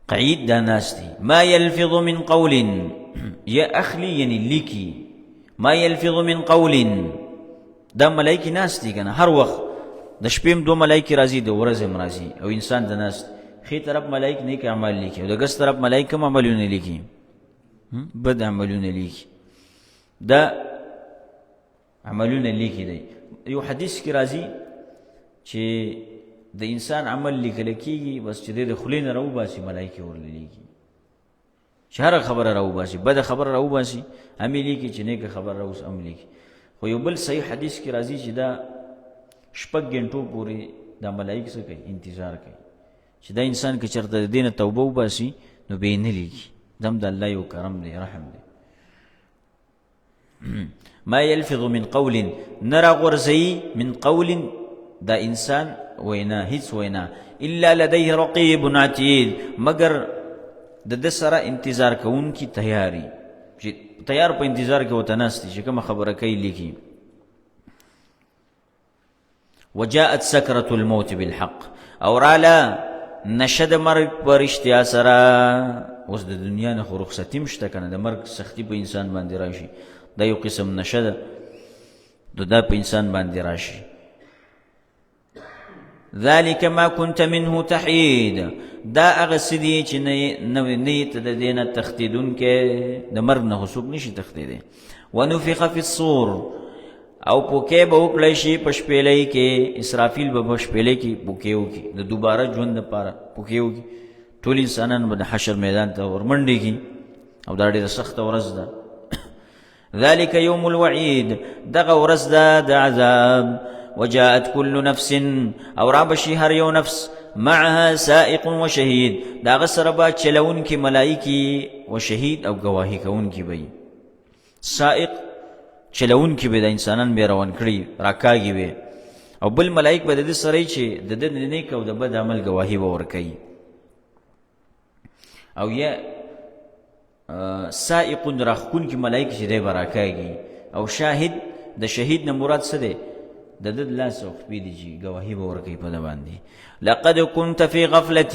قعید دا ناست دي. ما يلفظ من قول، یا اخلي یعنی لیکي. ما يلفظ من قول، دا ملایکی ناست دي کنه هر وخت، د شپې هم دوه ملایکې راځي، د ورځې هم راځي، او انسان د ناست ښي طرف ملایک نیک اعمال لیکي او د ګس طرف ملایک کوم عملونه لیکي؟ بد عملونه لیکي. دا عملونه لیکي دی. یو حدیث کې راځي چې د انسان عمل لیکل کېږي، بس چې دی د خولې نه راوباسي ملایکې ورله لیکي. چې هره خبره راوباسي، بده خبره راوباسي هم یې لیکي، چې نیکه خبره راوباسي هم لیکي. خو یو بل صحیح حدیث کې راځي چې دا شپږ ګنټو پورې دا ملایک څه کوي؟ انتظار کوي چې دا انسان که چېرته د دې نه توبه وباسي نو به یې نه لیکي. دا هم د الله یو کرم دی، رحم دی. ما يلفظ من قول، نه راغورځوي من قول دا انسان وینا، هیڅ وینا، الا لديه رقیب عتید، مګر د ده سره انتظار کوونکي تیاري، چې تیار په انتظار کې ورته ناست دي چې کومه خبره کوي لیکي. وجاءت سکرة الموت بالحق، او راله نشه د مرګ په رښتیا سره. اوس د دنیا نه خو رخصتي هم شته که نه، د مرګ سختي په انسان باندې راشي، دا یو قسم نشه ده، نو دا په انسان باندې راشي. ذلك ما كنت منه تحید، دا هغه څه دي چې نه نه ته د دې نه تښتېدونکی، د مرګ نه خو څوک نشي تښتېدی. ونفخ فی الصور، او پوکې به وکړی شي په شپېلۍ کې، اسرافیل به په شپېلۍ کې پوکې وکړي د دوباره ژوند لپاره پوکې وکړي. ټول انسانان به د حشر میدان ته ورمنډې کړي او دا ډېره سخته ورځ ده. ذلك يوم الوعید، دغه ورځ ده د عذاب. وجاءت كل نفس، او رابشي هر یو نفس، معها سائق وشهید، دا هغه سره به چلوونکي ملایکي وشهید او ګواهي کوونکي به وي. سائق چلوونکي به د انسانان به روان کړي، راکاږي به، او بل ملایک به د ده سره چې د ده د نیک او د بد عمل ګواهي به ورکوي. او یا سائق راښکونکي ملایک چې دی به راکاږي. او شاهد، د شهید نه مراد څه دی؟ د ده لاس او خپې دي چې ګواهي به ورکوي په ده باندې. لقد كنت في غفلة،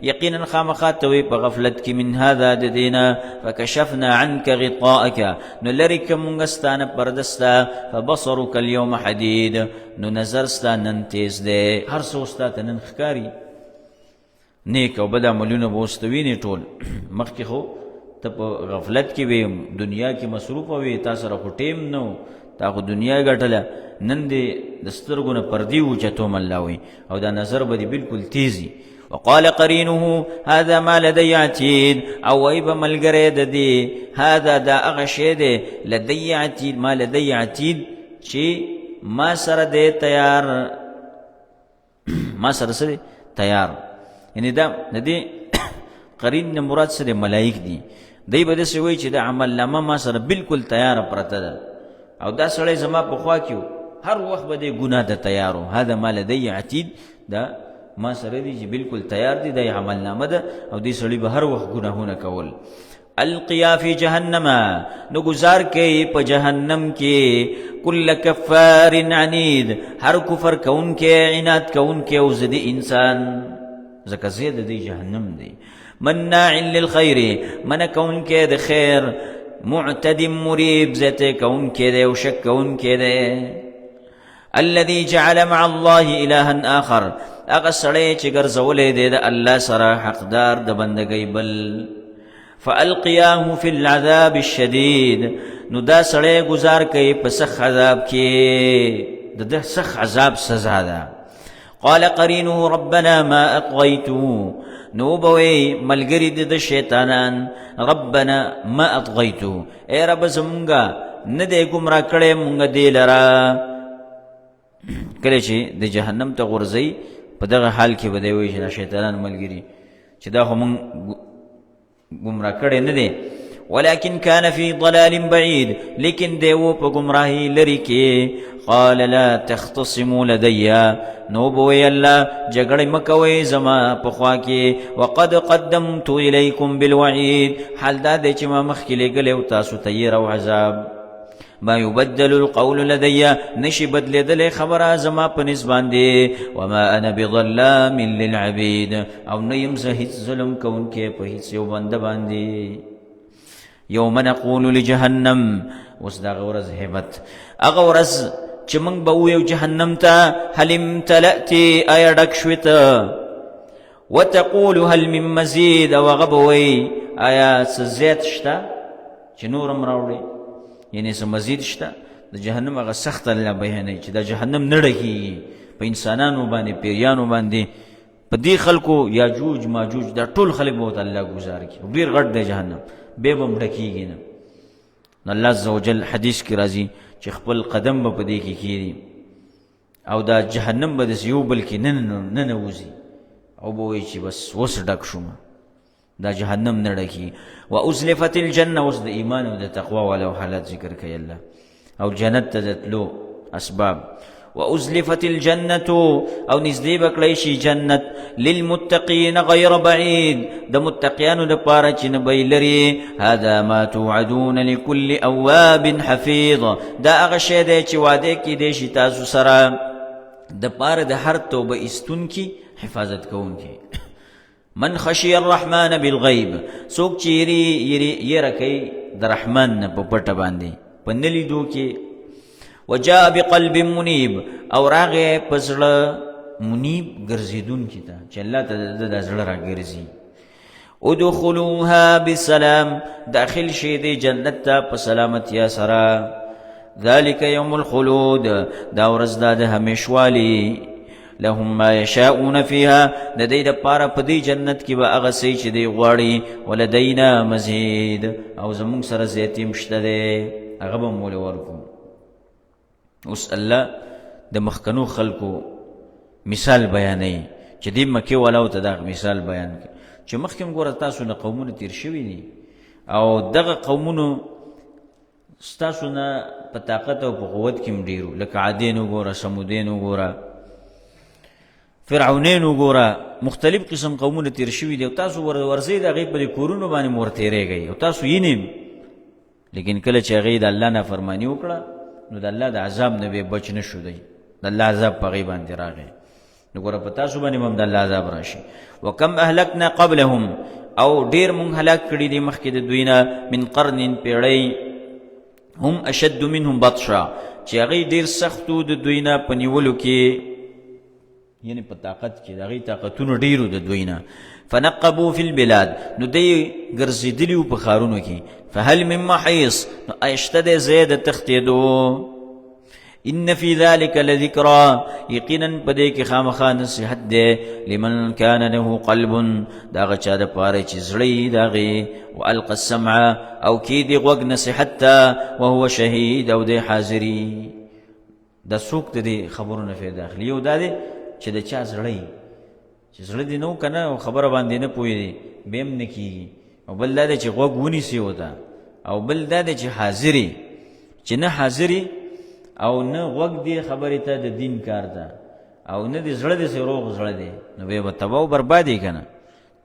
یقینا خامخا ته وې په غفلت کې، من هذا د دې نه، فکشفنا عنك غطاءك، نو لرې که مونږ ستا نه پرده ستا، فبصرك اليوم حدید، نو نظر ستا نن تیز دی، هر څه اوس تا ته نن ښکاري، نیک او بد عملونه به اوس ته وینې ټول. مخکې خو ته په غفلت کې وې، دنیا کې مصروف وې، تا سره خو ټیم نه و، تا خو دنیا ګټله، نن دې د سترګو نه پردې اوچتوم الله وایي، او دا نظر به دې بالکل تیزي. وقال قرینه هذا ما لدی عتید، او وایي به ملګری د دې، هذا دا هغه شی دی، لدی عتید، ما لدی عتید، چې ما سره دی تیار، ما سره سره تیار. یعنی دا د دې قرین نه مراد سره ملائک دي، دی به داسې وایي چې د عمل نامه ما سره بالکل تیاره پرته ده، او دا سړی زما په خوا کې هر وخت به دی ګناه ته تیار و. هذا ما لدی عتید، دا ما سره دی چې بالکل تیار دی، دا عمل نامه ده، او دې سړي به هر وخت ګناهونه کول. القیا فی جهنم، نو گزار کې په جهنم کې، کل کفار عنید، هر کفر کون کې، عناد کون کې او زدی انسان، ځکه زید دی جهنم دی. مناع للخير، من کون کې د خیر، معتد مریب، زته کون کې دی او شک کون کې دی. الذي جعل مع الله الها آخر، هغه سړی چې ګرځولی دی د الله سره حقدار د بندګۍ بل. فالقیاه فی العذاب الشدید، نو دا سړی گزار کوي په سخت عذاب کې، د ده سخت عذاب سزا ده. قال قرینه ربنا ما اطغیتو، نو به وی ملګری د شیطانان، ربنا ما اطغیتو، ای رب زمونږه نه دی ګمراه کړی مونږ دی لره. کله چې د جهنم ته غورځي په دغه حال کې به دی وایي چې دا شیطانان ملګري چې دا خو مونږ ګمراه کړی نه دی، ولكن كان في ضلال بعيد، لیکن دی و په ګمراهي لري کې. قال لا تختصموا لدي، نو بوي الله جګړه مکوي زما په خوا کې، وقد قدمت اليكم بالوعيد، حال دا دی چې ما مخکې لېږلی او تاسو ته یې او عذاب. ما يبدل القول لدي، نشي بدلېدلی خبره زما په نس باندې، وما انا بظلام للعبيد، او نه یم زه هیڅ ظلم کوونکی په هیڅ یو بنده باندې. یوم نقول لجهنم، اوس دغه ورځ هیبت، هغه ورځ چې موږ به ووایو جهنم ته، هل امتلأتي، آیا ډک شوې ته؟ وتقول هل من مزید، او هغه به وایي آیا څه زیات شته چې نور هم راوړي، یعنې څه مزید شته؟ د جهنم هغه سخت الله بیانوي چې دا جهنم نه ډکېږي په انسانانو باندې، پیریانو باندې، په دې خلکو یاجوج ماجوج دا ټول خلک به ورته الله ګزار کړي. ډېر غټ دی جهنم، بیا به هم ډکېږي نه. نو الله عز وجل حدیث کې راځي چې خپل قدم به په دې کې کښېږدي او دا جهنم به داسې یو بل کې ننوځي او به وایي چې بس اوس ډک شوم، دا جهنم نه ډکېږي. وازلفت الجنه، اوس د ایمان او د تقوا والو حالت ذکر کوي الله، او جنت ته د تلو اسباب. وازلفت الجنة او نږدې به کړی شي جنت للمتقین غیر بعید، د متقیانو دپاره چې نه به یې لرې. هذا ما توعدون لكل اواب حفیظ، دا هغه شی دی چې وعده کېدی شي تاسو سره دپاره د هر توبه ایستونکي حفاظت کوونکي. من خشی الرحمن بالغیب، څوک چې یری یری یره کوي د رحمان نه په پټه باندې په نه لیدو کې. وجاء بقلب منیب، او راغی په زړه منیب ګرځېدونکي ته چې الله ته د زړه راګرځي. ادخلوها بسلام، داخل شي دې جنت ته په سلامتیا سره. ذلك يوم الخلود، دا ورځ دا د همیشوالي. لهم ما یشاؤون فیها، د دې دپاره په دې جنت کې به هغه څه چې دی غواړي. ولدینا مزید، او زموږ سره زیاتې هم شته دی، هغه به مو له ورکړو. اوس الله د مخکنو خلکو مثال بیانوي چې دې مکې والاو ته دغه مثال بیان کړي چې مخکې هم ګوره تاسو نه قومونه تېر شوي دي او دغه قومونو ستاسو نه په طاقت او په قوت کې هم ډېر وو، لکه عادین وګوره، ثمودین وګوره، فرعونین وګوره، مختلف قسم قومونه تېر شوي دي او تاسو ورځئ د هغې په دې کورونو باندې مو ورتېرېږئ او تاسو یې نیم. لیکن کله چې هغې د الله نافرماني وکړه نو د الله د عذاب نه به بچ نه شو دی، د الله عذاب په هغې باندې راغی. نو ګوره په تاسو باندې به هم د الله عذاب راشي. وکم اهلکنا قبلهم، او ډېر مونږ هلاک کړي دي مخکې د دوی نه، من قرن پېړۍ، هم اشد منهم بطشا، چې هغوی ډېر سخت وو د دوی نه په نیولو کې، یعنی په طاقت کې د هغوی طاقتونو ډېر وو د دوی نه. فنقبو فی البلاد، نو دی ګرځېدلي وو په ښارونو کې. فهل من محیص، نو آیا شته دی ځای د تښتېدو؟ ان فی ذلک لذکرا، یقینا په دې کې خامخا نصیحت دی، لمن کان له قلب، د هغه چا دپاره چې زړه یې د هغې، والقى السمع، او کېږدي غوږ نصیحت ته، وهو شهید، او دی حاضري. دا څوک د دې خبرو نه فایده اخلي؟ یو دا دی چې د چا زړه یې، چې زړه دې نه و که نه او خبره باندې نه پوهېدې بیا هم نه کېږي. او بل دا دی چې غوږ ونیسي ورته، او بل دا دی چې حاضري، چې نه حاضري او نه غوږ دې خبرې ته د دین کار ته، او نه دې زړه دې روغ زړه دی، نو بیا به تباه او برباد یې که نه.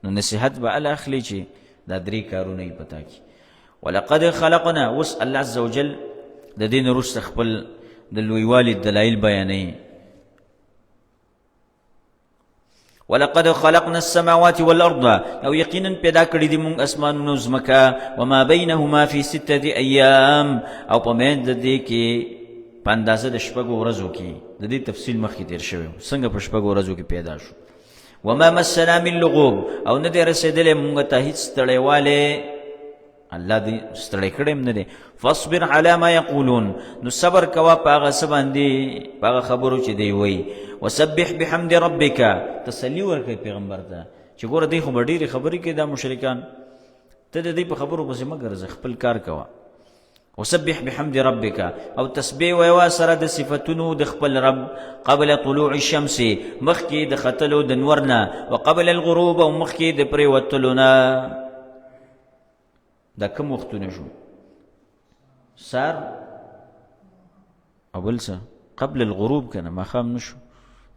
نو نصیحت به هله اخلي چې دا درې کارونه یې په تا کې. ولقد خلقنا، اوس الله عز وجل د دې نه وروسته خپل د لویوالي دلایل بیانوي. ولقد خلقنا السماوات والارض، او یقینا پیدا کړی دي مونږ اسمانونو ځمکه، وما بینهما فی سته ایام، او په منځ د دې کې په اندازه د شپږو ورځو کې. د دې تفصیل مخکې تیر شوی، څنګه په شپږو ورځو کې پیدا شو. وما مسنا من لغوب، او نه دی رسېدلی مونږ ته هیڅ ستړیوالی، الله دې ستړی کړی هم نه دی. فاصبر علی ما یقولون، نو صبر کوه په هغه څه باندې، په هغه خبرو چې دی وایي. وسبح بحمد ربک، تسلي ورکوي پیغمبر ته چې ګوره دی خو به ډېرې خبرې کوي دا مشرکان، ته د دوی په خبرو پسې مه ګرځه، خپل کار کوه. وسبح بحمد ربک، او تسبیح ویوا سره د صفتونو د خپل رب، قبل طلوع الشمس، مخکې د ختلو د نور نه، وقبل الغروب، او مخکې د پرېوتلو نه. دا کوم وختونه شو؟ سار او بل څه قبل الغروب کنه، ماښام نشو،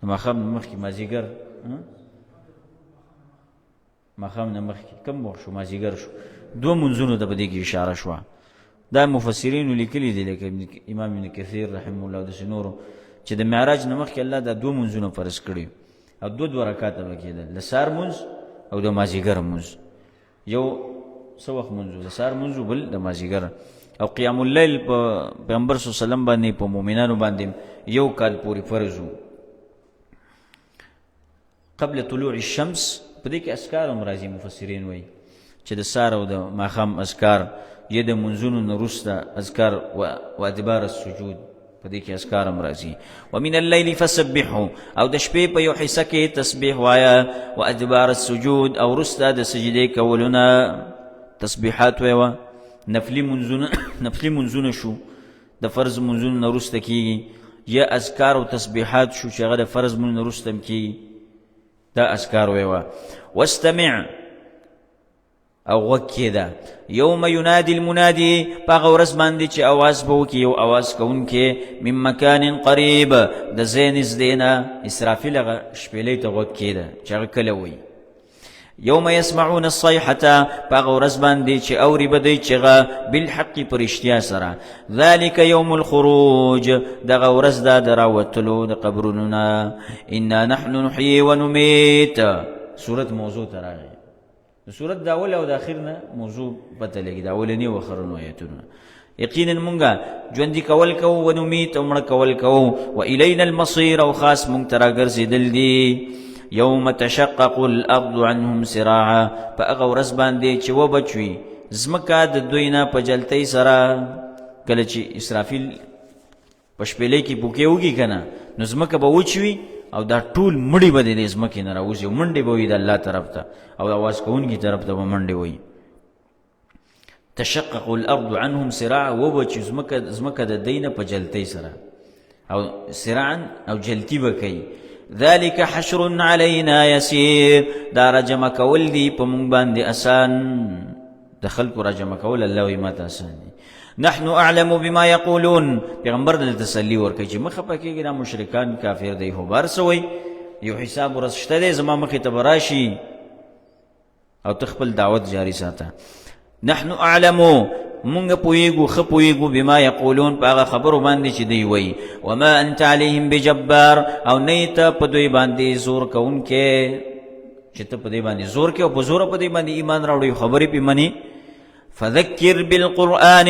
د ماښام نه مخکې مازیګر، ماښام نه مخکې کوم وخت شو؟ مازیګر شو. دوه منځونو ته په دې کې اشاره شوه. دا مفسرینو لیکلي دي لکه امام ابن کثیر رحمه الله او داسې نورو چې د معراج نه مخکې الله دا دوه منځونه فرض کړي او دوه دوه رکعاته به کېدل، د سهار مونځ او د مازیګر مونځ. یو څه وخت مونځ د سهار مونځ، بل د مازیګر. او قیام اللیل په پیغمبر صلی الله علیه وسلم باندې په مؤمنانو باندې یو کال پورې فرض وو قبل طلوع الشمس. په دې کې اذکار هم راځي، مفسرین وایي چې د سهار او د ماښام اذکار، یې د منځونو نه وروسته اذکار و ادبار السجود. په دې کې اذکار هم راځي. ومن الليل فسبحه، او د شپې په یو حصه کې تسبیح وایا. وادبار السجود، او وروسته د سجدې کولونه تسبیحات وایه. نفلي منځونه، نفلي منځونه شو د فرض منځونو نه وروسته کېږي، یا اذکار او تسبیحات شو چې هغه د فرض منځ نه وروسته هم کېږي، دا اذکار وایه. واستمع، او غوږ کېده. یوم ینادي المنادي، په هغه ورځ باندې چې اواز به وکړي یو اواز کوونکی، من مکان قریب، د ځای نږدې نه. اسرافیل هغه شپېلۍ ته غوږ کېده چې هغه کله وایي. یوم یسمعون الصیحة، په هغه ورځ باندې چې اوري به دوی چغه، بالحق، په رښتیا سره. ذلک یوم الخروج، دغه ورځ ده د راوتلو د قبرونو نه. انا نحن نحیي ونمیت. سورت موضوع ته راغی. د سورت د اول او د اخر نه موضوع پته لګي، د اولني او اخرنو آیتونو. یقینا مونږه ژوندي کول کوو، ونمیت، او مړه کول کوو. و الینا المصیر، او خاص مونږ ته راګرځېدل دي. یوم تشقق الارض عنهم سراعا، په هغه ورځ باندې چې وبچوي ځمکه د دوی نه په جلتۍ سره. کله چې اسرافیل په شپېلۍ کې پوکې وږي که نه، نو ځمکه به وچوي او دا ټول مړي به د دې ځمکې نه راوځي، او منډې به وي د الله طرف ته او د اواز کوونکي طرف ته به منډې وي. تشقق الارض عنهم سراعا، وبچي ځمکه د دوی نه په جلتۍ سره، او سراعا او جلتی به کوي. ذلك حشر علينا يسير، دا راجمع کول دي په مونږ باندې اسان. د خلکو راجمع کول الله وایي ماته اسان دي. نحن اعلم بما یقولون، پیغمبر د تسلی ورکوي چې مخه پکېږي، دا مشرکان کافر دی، خو بهر څه وایي، یو حساب ورځ شته دی، زما مخې ته به راشي، او ته خپل دعوت جاری ساته. نحن اعلمو، مونږ پوهیږو، ښه پوهیږو، بما یقولون، په هغه خبرو باندې چې دوی وایي. وما انت علیهم بجبار، او نه یې ته په دوی باندې زور کوونکی، چې ته په دې باندې زور کې او په زوره په دې باندې ایمان راوړي، خبرې پې مني. فذکر بالقرآن،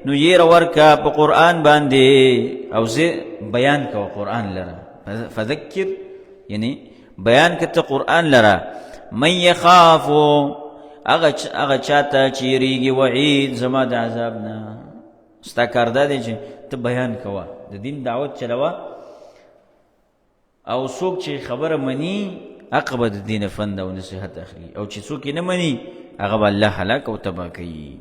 نو یې ورکا په قرآن باندې، او زه بیان کوه قرآن لره. فذکر یعنی بیان کته قرآن لره. من یخافو، هغه چاته چې یریږي وعید زما د عذاب نه. ستا کار دا دی چې ته بیان کوه، د دین دعوت چلوه، او څوک چې خبره مني هغه به د دین فند او نصیحت اخلي، او چې څوک یې نه مني هغه به الله هلاک او تباه کوي.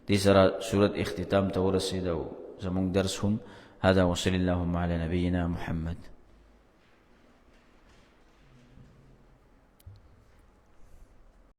دې سره صورت اختتام ته ورسېده او زموږ درس هم. هذا وصلى اللهم على نبينا محمد.